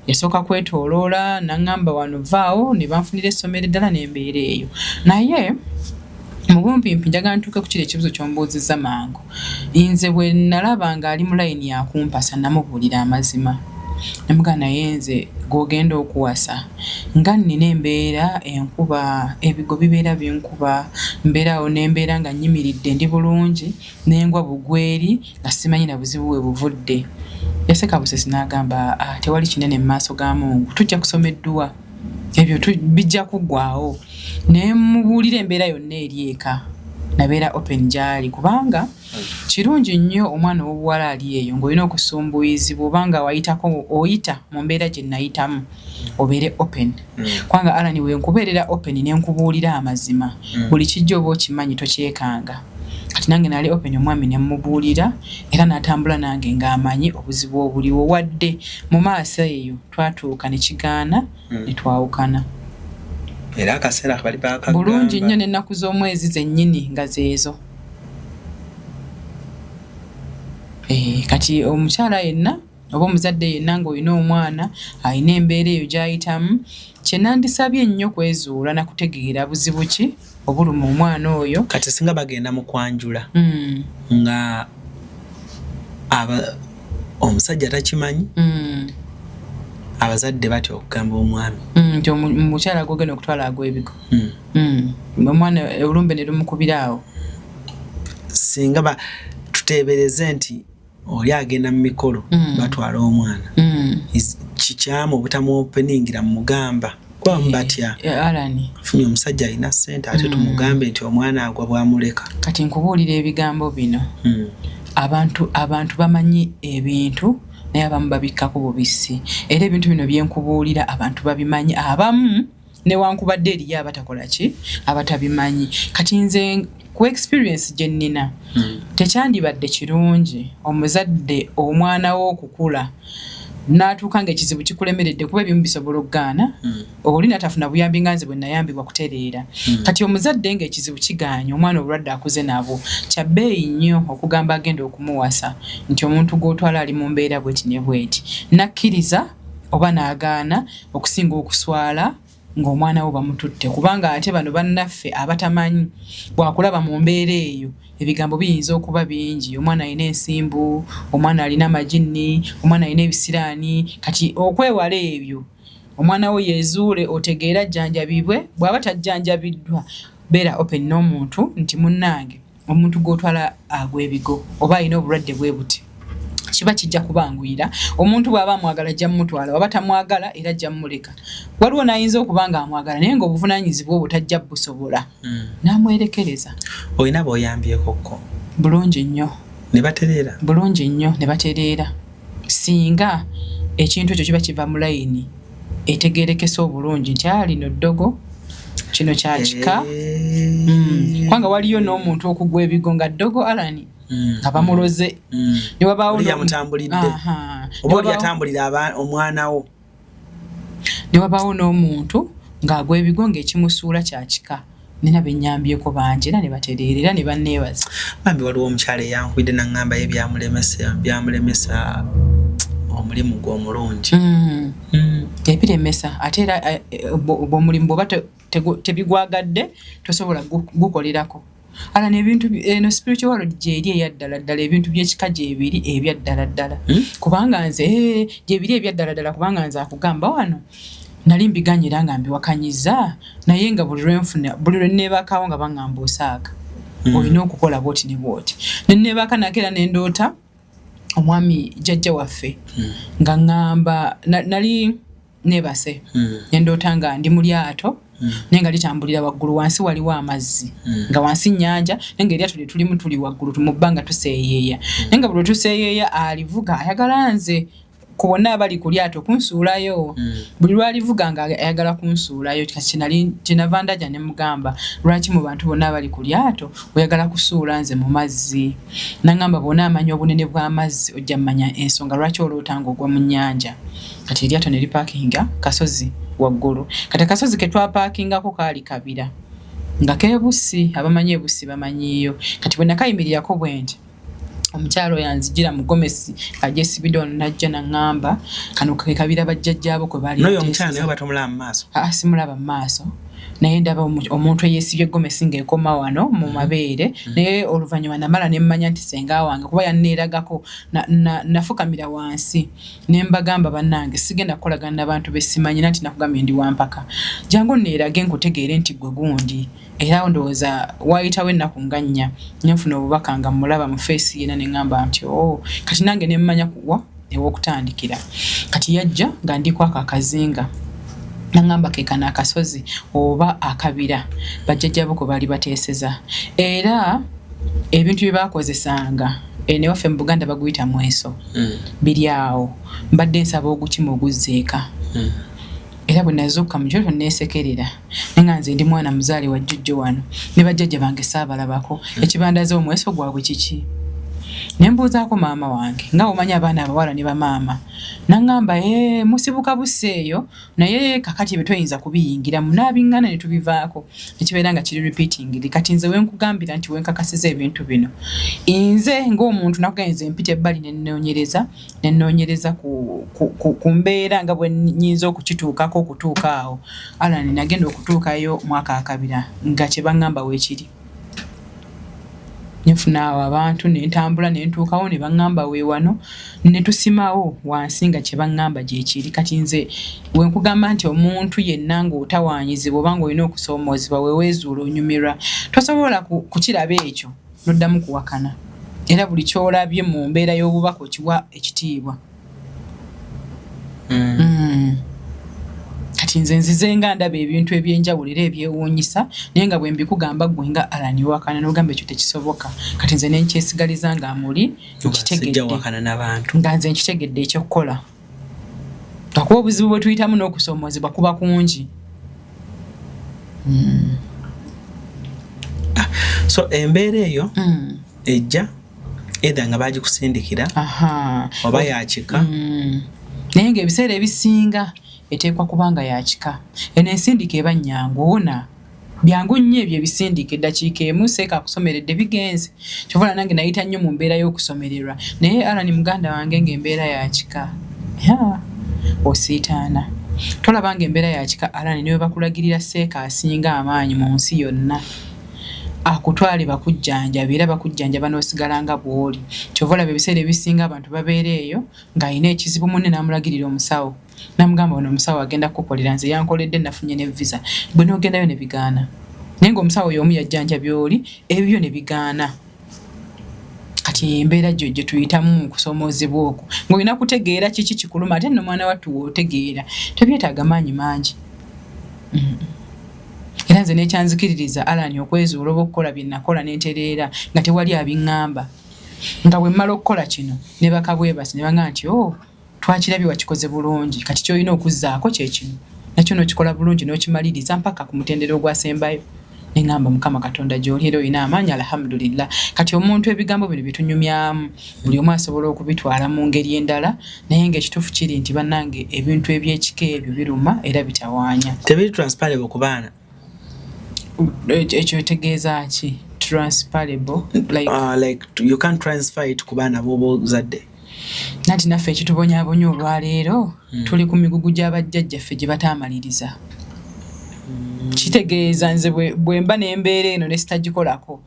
yasooka kwetooloola n'aŋŋamba wano vaawo ne banfunira essomero eddala n'embeera eyo. Naye mu bumpimpi njagala ntuuke ku kiri ekibuuzo ky'ombuuzizza mangu. Nze bwe nalaba ng'ali mu layini ya kumpasa namubuulira amazima. Ne mugamba naye nze gw'ogenda okuwasa nga nnina embeera enkuba, ebigo bibeera binkuba, mbeera awo ne mbeera nga nnyimiridde ndi bulungi ne ngwa bugweri nga simanyi na buzibu we buvudde. Yaseka busesi n'agamba tewali kinene mu maaso ga Mungu, tujja kusoma edduwa ebyo bijja kuggwaawo. Ne mubuulira embeera yonna eri eka, nabeera open gy'ali kubanga kirungi nnyo omwana ow'obuwala ali eyo ng'olina okusumbuyizibwa oba nga wayitako oyita mu mbeera gye nayitamu obeere open. Kubanga Alan we nkubeerera open ne nkubuulira amazima buli kijja oba okimanyi tokyekanga. Kati nange nali open omwami ne mmubuulira era n'atambula nange ng'amanyi obuzibu obuliwo, wadde mu maaso eyo twatuuka ne kigaana ne twawukana. Era akaseera bali bakagamba. Bulungi nnyo n'ennaku z'omwezi zennyini nga zeezo. Kati omukyala yenna oba omuzadde yenna ng'olina omwana alina embeera eyo gy'ayitamu, Kyenandisabye ennyo kwezuula nakutegeera buzibu ki obuluma omwana oyo. Kati singa bagenda mu kwanjula nga omusajja takimanyi, abazadde batya okugamba omwami nti omukyala gwogenda okutwala agwa ebigo, omwana olumbe ne lumukubira awo. Singa tuteebereze nti oli agenda mu mikolo, batwala omwana, kikyamu obutamuopeningira mugamba kuba mubatya Alani funye omusajja alina ssente, ate tumugambe nti omwana agwa bwamuleka. Kati nkubuulira ebigambo bino, abantu bamanyi ebintu, naye abamu babikkako bubisi. Era ebintu bino byenkubuulira abantu babimanyi, abamu newankubadde eriyo abatakola ki, abatabimanyi. Kati nze ku experience gye nnina, tekyandibadde kirungi omuzadde omwana we okukula n'atuuka ng'ekizibu kikulemeredde, kuba ebimu bisobola okugaana, oli natafuna buyambi nga nze bwe nayambibwa kutereera. Kati omuzadde ng'ekizibu kigaanye, omwana obulwadde akuze nabwo, kya bbeeyi nnyo okugamba agenda okumuwasa nti omuntu gw'otwala ali mu mbeera bweti ne bweti, nakkiriza oba n'agaana, okusinga okuswala ng'omwana wo bamututte. Kubanga ate bano bannaffe abatamanyi, bwakulaba mu mbeera eyo, ebigambo biyinza okuba bingi: omwana alina ensimbu, omwana alina amajinni, omwana alina ebisiraani. Kati okwewala ebyo, omwana wo yezuule, otegeere, ajjanjabibwe. Bw'aba tajjanjabiddwa, beera open n'omuntu nti munnange, omuntu gw'otwala agwa ebigo oba alina obulwadde bwe buti. Kiba kijja kubanguyira. Omuntu bw'aba amwagala ajja mumutwala, waba tamwagala era ajja mumuleka. Waliwo n'ayinza okuba nga amwagala, naye ng'obuvunaanyizibwa obwo tajja busobola, n'amwerekereza. Olina bw'oyambyekokko? Bulungi nnyo. Ne batereera? Bulungi nnyo, ne batereera, singa ekintu ekyo kiba kiva mu layini etegerekesa obulungi nti alino ddogo, kino kya kika. Kubanga waliyo n'omuntu okugwa ebigo nga ddogo, Alani, nga bamuloze, ne wabaawo Oli yamutambulidde. Oba oli yatambulira omwana wo. Ne wabaawo n'omuntu ng'agwa ebigo ng'ekimusuula kya kika. Nina bennyambyeko bangi era ne batereera era ne banneebaza. Bambi, waliwo omukyala eyankubidde naŋŋamba ye byamulemesa omulimu gwe omulungi. Ebiremesa ate era omulimu bw'oba tebigwagadde tosobola gukolerako. Ala n'ebintu eno spiritual world gyeri eyaddala ddala, ebintu by'ekika gyebiri ebyaddala ddala. Kubanga nze gyebiri ebyaddala ddala, kubanga nze akugamba wano nali mbiganye era nga mbiwakanyiza, naye nga buli lwenfuna, buli lwe neebakawo nga baŋŋamba osaaga, olina okukola bwoti ne bwoti. Ne neebaka nako era ne ndoota omwami jjajja waffe nga ŋŋamba, nali neebase, ne ndoota nga ndi mu lyato, naye nga litambulira waggulu, wansi waliwo amazzi, nga wansi nnyanja, naye nga eryato lye tulimu tuli waggulu mu bbanga tuseeyeeya, naye nga buli lwe tuseeyeeya alivuga ayagala nze ku bonna abali ku lyato kunsuulayo. Buli lwalivuga nga ayagala kunsuulayo. Kati kyenava ndaja ne mugamba, lwaki mu bantu bonna abali ku lyato oyagala kusuula nze mu mazzi? Naŋŋamba, bw'onaamanya obunene bw'amazzi ojja mmanya ensonga lwaki oloota ng'ogwa mu nnyanja. Kati eryato ne lipaakinga kasozi waggulu. Kati akasozi ke twapaakingako kaali kabira nga keebusi, abamanyi ebusi bamanyiiyo. Kati bwe nakayimirirako bwe nti, omukyalo oyo anzijira mu gomesi agyesibidde wano, najja naŋŋamba, kano ke kabira bajjajjaabo kwe baali N'oyo bateeseza. Omukyala naye oba tomulaba mu maaso? Aa, simulaba mu maaso, naye ndaba omuntu eyeesibye gomesi ng'ekoma wano mu mabeere. Naye oluvannyuma namala ne mmanya nti senga wange, kuba yanneeragako. Nafukamira wansi ne mbagamba, bannange, sigenda kukolagana n'abantu be simanyi, nti nakugambye ndi wampaka, jangu neerage nkutegeere nti gwe gundi. Era ndowooza waayitawo ennaku nga 4 nenfuna obubaka nga mmulaba mu face yena, ne ŋŋamba nti o oh, kati nange ne mmanya wa ew'okutandikira. Kati yajja nga ndikwako akazinga, naŋŋamba ke kano akasozi oba akabira bajjajjabo kwe baali bateeseza, era ebintu bye baakozesanga newaffe mu Buganda baguyita mweso, biri awo. Mbadde nsaba ogukima oguzza eka. Era bwe nazuukuka mu kyoto neesekerera, naye nga nze ndi mwana muzaale wa jjujjo wano ne bajjajja bange saabalabako. Ekibandaze omweso gwabwe kiki? Ne mbuuzaako maama wange, nga omanyi abaana abawala ne bamaama, naŋŋamba, ee, musibuka busse eyo, naye kakati ebyo toyinza kubiyingiramu. N'abiŋŋana ne tubivaako, nekibeera nga kiri repeatingly. Kati nze wenkugambira nti wenkakasiza ebintu bino, nze ng'omuntu nakugambye, nze mpita ebbali ne nnoonyereza ku mbeera nga bwe nnyinza okukituukako okutuuka awo. Alan, nagenda okutuukayo mwaka akabira nga kye baŋŋamba weekiri. Nenfuna awo abantu, nentambula nentuukawo, ne baŋŋamba weewano, ne tusimawo wansi nga kye baŋŋamba gyekiri. Kati nze wenkugamba nti omuntu yenna ng'otawaanyizibwa oba ng'olina okusoomoozebwa, weweezuula onyumirwa, tosobola kukiraba ekyo noddamu kuwakana, era buli kyolabye mu mbeera y'obubaka okiwa ekitiibwa. Kati nze nzize nga ndaba ebintu ebyenjawulo era ebyewuunyisa, naye nga bwe mbikugamba ggwe nga Alan wakana n'ogamba ekyo tekisoboka. Kati nze nenkyesigaliza nga muli nkitegedde nga nze nkitegedde ekyokukola, lwakuba obuzibu bwe tuyitamu n'okusoomoozebwa kuba kungi. Ah, so embeera eyo ejja either nga bagikusindikira oba yakika. Naye ngaebiseera ebisinga eteekwa kuba nga yakika. Eno ensindika eba nnyangu, owona byangu nnyo ebyo ebisindika, eddakiika emu seeka akusomeredde bigenze. Kyovola nange nayita nnyo mu mbeera y'okusomererwa, naye Alani muganda wange, ng'embeera yakika osiitaana tolaba nga embeera yakika. Alani, niwe bakulagirira seeka asinga amaanyi mu nsi yonna akutwale bakujjanjaba, era bakujjanjaba n'osigala nga bw'oli. Kyova olaba ebiseera ebisinga abantu babeera eyo ng'alina ekizibu, munne n'amulagirira omusawo, namugamba, "Ono omusawo agenda kukukolera, nze yankoledde, nafunye ne visa." Bwe n'ogendayo ne bigaana, naye ng'omusawo y'omu yajjanjabya oli, ebyo ne bigaana. Kati embeera gyo gye tuyitamu mu kusoomoozebwa okwo, ng'olina kutegeera kiki kikuluma. Ate nno mwana wattu, w'otegeera tebyetaaga maanyi mangi. Era nze nekyanzikiririza Alani okwezuula oba okukola bye nakola nentereera nga tewali abiŋŋamba, nga bwe mmala okukola kino ne bakabwebasi ne baŋŋamba nti, "O oh, twakirabye, wakikoze bulungi, kati kyolina okuzzaako kye kino," nakyo n'okikola bulungi n'okimaliriza mpaka ku mutendera ogwasembayo. Neŋŋamba, "Mukama Katonda, gy'oli era olina amaanyi, alhamdulillah." Kati omuntu ebigambo bino bye tunyumyamu, buli omu asobola okubitwala mu ngeri endala, naye ngaekituufu kiri nti bannange, ebintu ebyekika ebyo biruma era bitawaanya. Tebiri transferable ku baana? Ekyo tegeeza ki, transferable? Like, like you can't transfer it ku baana b'oba ozadde. Nanti naffe ekitubonyaabonya olwaleero, tuli ku migugu gy'abajjajjaffe gye bataamaliriza. Kitegeeza nze bwe mba n'embeera eno ne sitagikolako,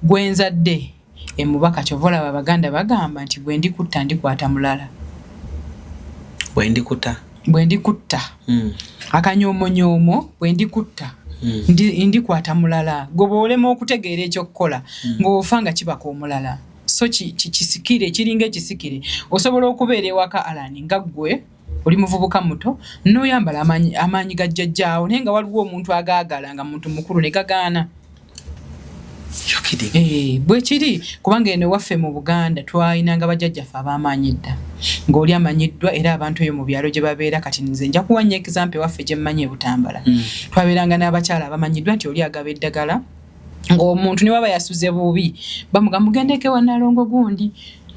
gwenzadde emubaka. Kyova olaba Abaganda bagamba nti, "Bwe ndikutta ndikwata mulala." Bwe ndikuta. Bwe ndikutta. Akanyomonyoomo, bwe ndikutta ndikwata mulala. Gwe bw'olema okutegeera ekyokukola, ng'ofa nga kibaka omulala. So kisikire, kiringa ekisikire. Osobola okubeera ewaka, Alani, nga ggwe oli muvubuka muto, n'oyambala amaanyi ga jjajjaawo, naye nga waliwo omuntu agaagala nga muntu mukulu ne gagaana. Eh, bwe kiri, kubanga eno ewaffe mu Buganda twalinanga bajjajjaffe ab'amaanyi edda, ng'oli amanyiddwa era abantu eyo mu byalo gye babeera. Kati nze nja kuwa nnyo example ewaffe gye mmanyi e Butambala. Twabeeranga n'abakyala abamanyiddwa nti oli agaba eddagala, ng'omuntu ne waba yasuze bubi bamugamba, "Mugendeko ewa Nalongo gundi,"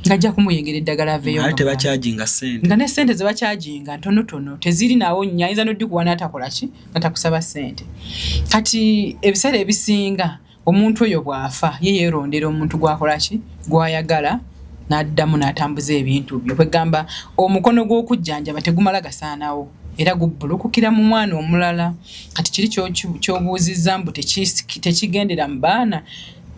ng'ajja kumuyengera eddagala aveeyo. Ate tebakyajinga ssente? Nga ne ssente ze bakyajinga ntonotono, teziri nawo nnyo, ayinza n'oddikuwa n'atakola ki, n'atakusaba ssente. Kati ebiseera ebisinga omuntu oyo bw'afa, ye yeerondera omuntu gwakola ki, gw'ayagala, n'addamu n'atambuza ebintu bye. Kwegamba omukono gw'okujjanjaba tegumala gasaanawo, era gubbulukukira mu mwana omulala. Kati kiri ky'obuuzizza mbu tekigendera mu baana,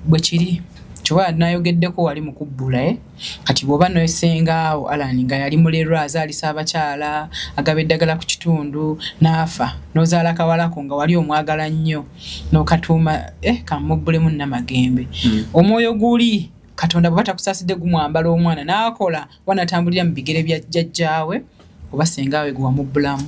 bwe kiri. Kyoba nayogeddeko wali mu kubbula, eh? Kati bw'oba nosengaawo Alani nga yali mulerwa, azaalisa abakyala, agaba eddagala ku kitundu, n'afa, n'ozaala kawalako nga wali omwagala nnyo, n'okatuuma, eh, kamubbulemu Namagembe. Omwoyo guli Katonda bwe batakusaasidde gumwambala omwana n'akola wanatambulira mu bigere bya jjajjaawe oba sengaawe gwe wamubbulamu.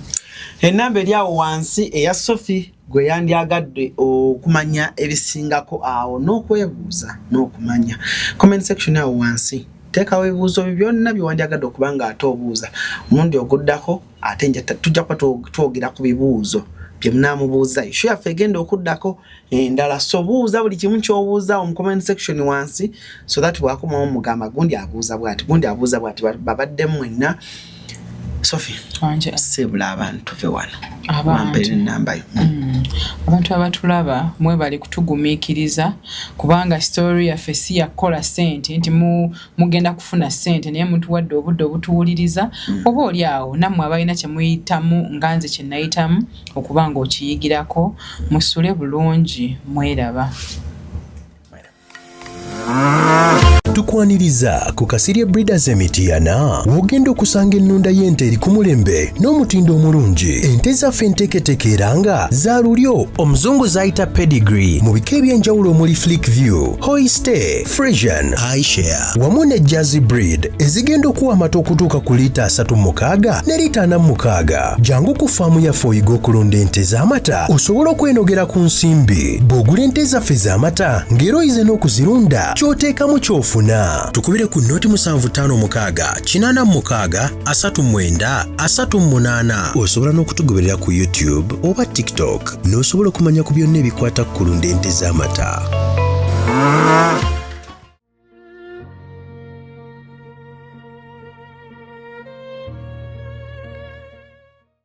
Enamba eri awo wansi eya Sophie, gwe yandyagadde okumanya ebisingako awo n'okwebuuza n'okumanya. Comment section awo wansi teekawo ebibuuzo byo byonna bye wandyagadde okuba nga ate obuuza. Omulundi oguddako ate tujja kuba twogera ku bibuuzo. Bye munaamubuuza, show yaffe egenda okuddako endala. So buuza buli kimu ky'obuuza mu comment section wansi, so that bwakomawo mugamba gundi abuuza bwati, gundi abuuza bwati, babaddemu mwenna. Sophie, seebula abantu tuve wano. Wampeera ennamba yo. Abantu abatulaba, mwebale kutugumiikiriza, kubanga story yaffe si yakukola ssente nti mugenda kufuna ssente, naye mutuwadde obudde obutuwuliriza. Oba oli awo nammwe abalina kye muyitamu nga nze kye nayitamu, okuba nga okiyigirako. Musule bulungi, mweraba. Tukwaniriza ku Kasirye Breeders Emitiyana, w'ogenda okusanga ennunda y'ente eri ku mulembe n'omutindo omulungi. Ente zaffe enteeketeeke era nga za lulyo omuzungu z'ayita pedigree, mu bika eby'enjawulo omuli Fleckvieh, Holstein Friesian, Ayrshire wamu ne Jersey breed, ezigenda okuwa amata okutuuka ku liita 36 ne liita 46. Jangu ku faamu yaffe oyiga okulunda ente z'amata, osobole okwenogera ku nsimbi. Bw'ogula ente zaffe z'amata ng'era oyize n'okuzirunda, ky'oteekamu ky'ofuna. Tukubire ku 0756 86 39 38. Osobola n'okutugoberera ku YouTube oba TikTok n'osobola okumanya ku byonna ebikwata ku kulunda ente z'amata.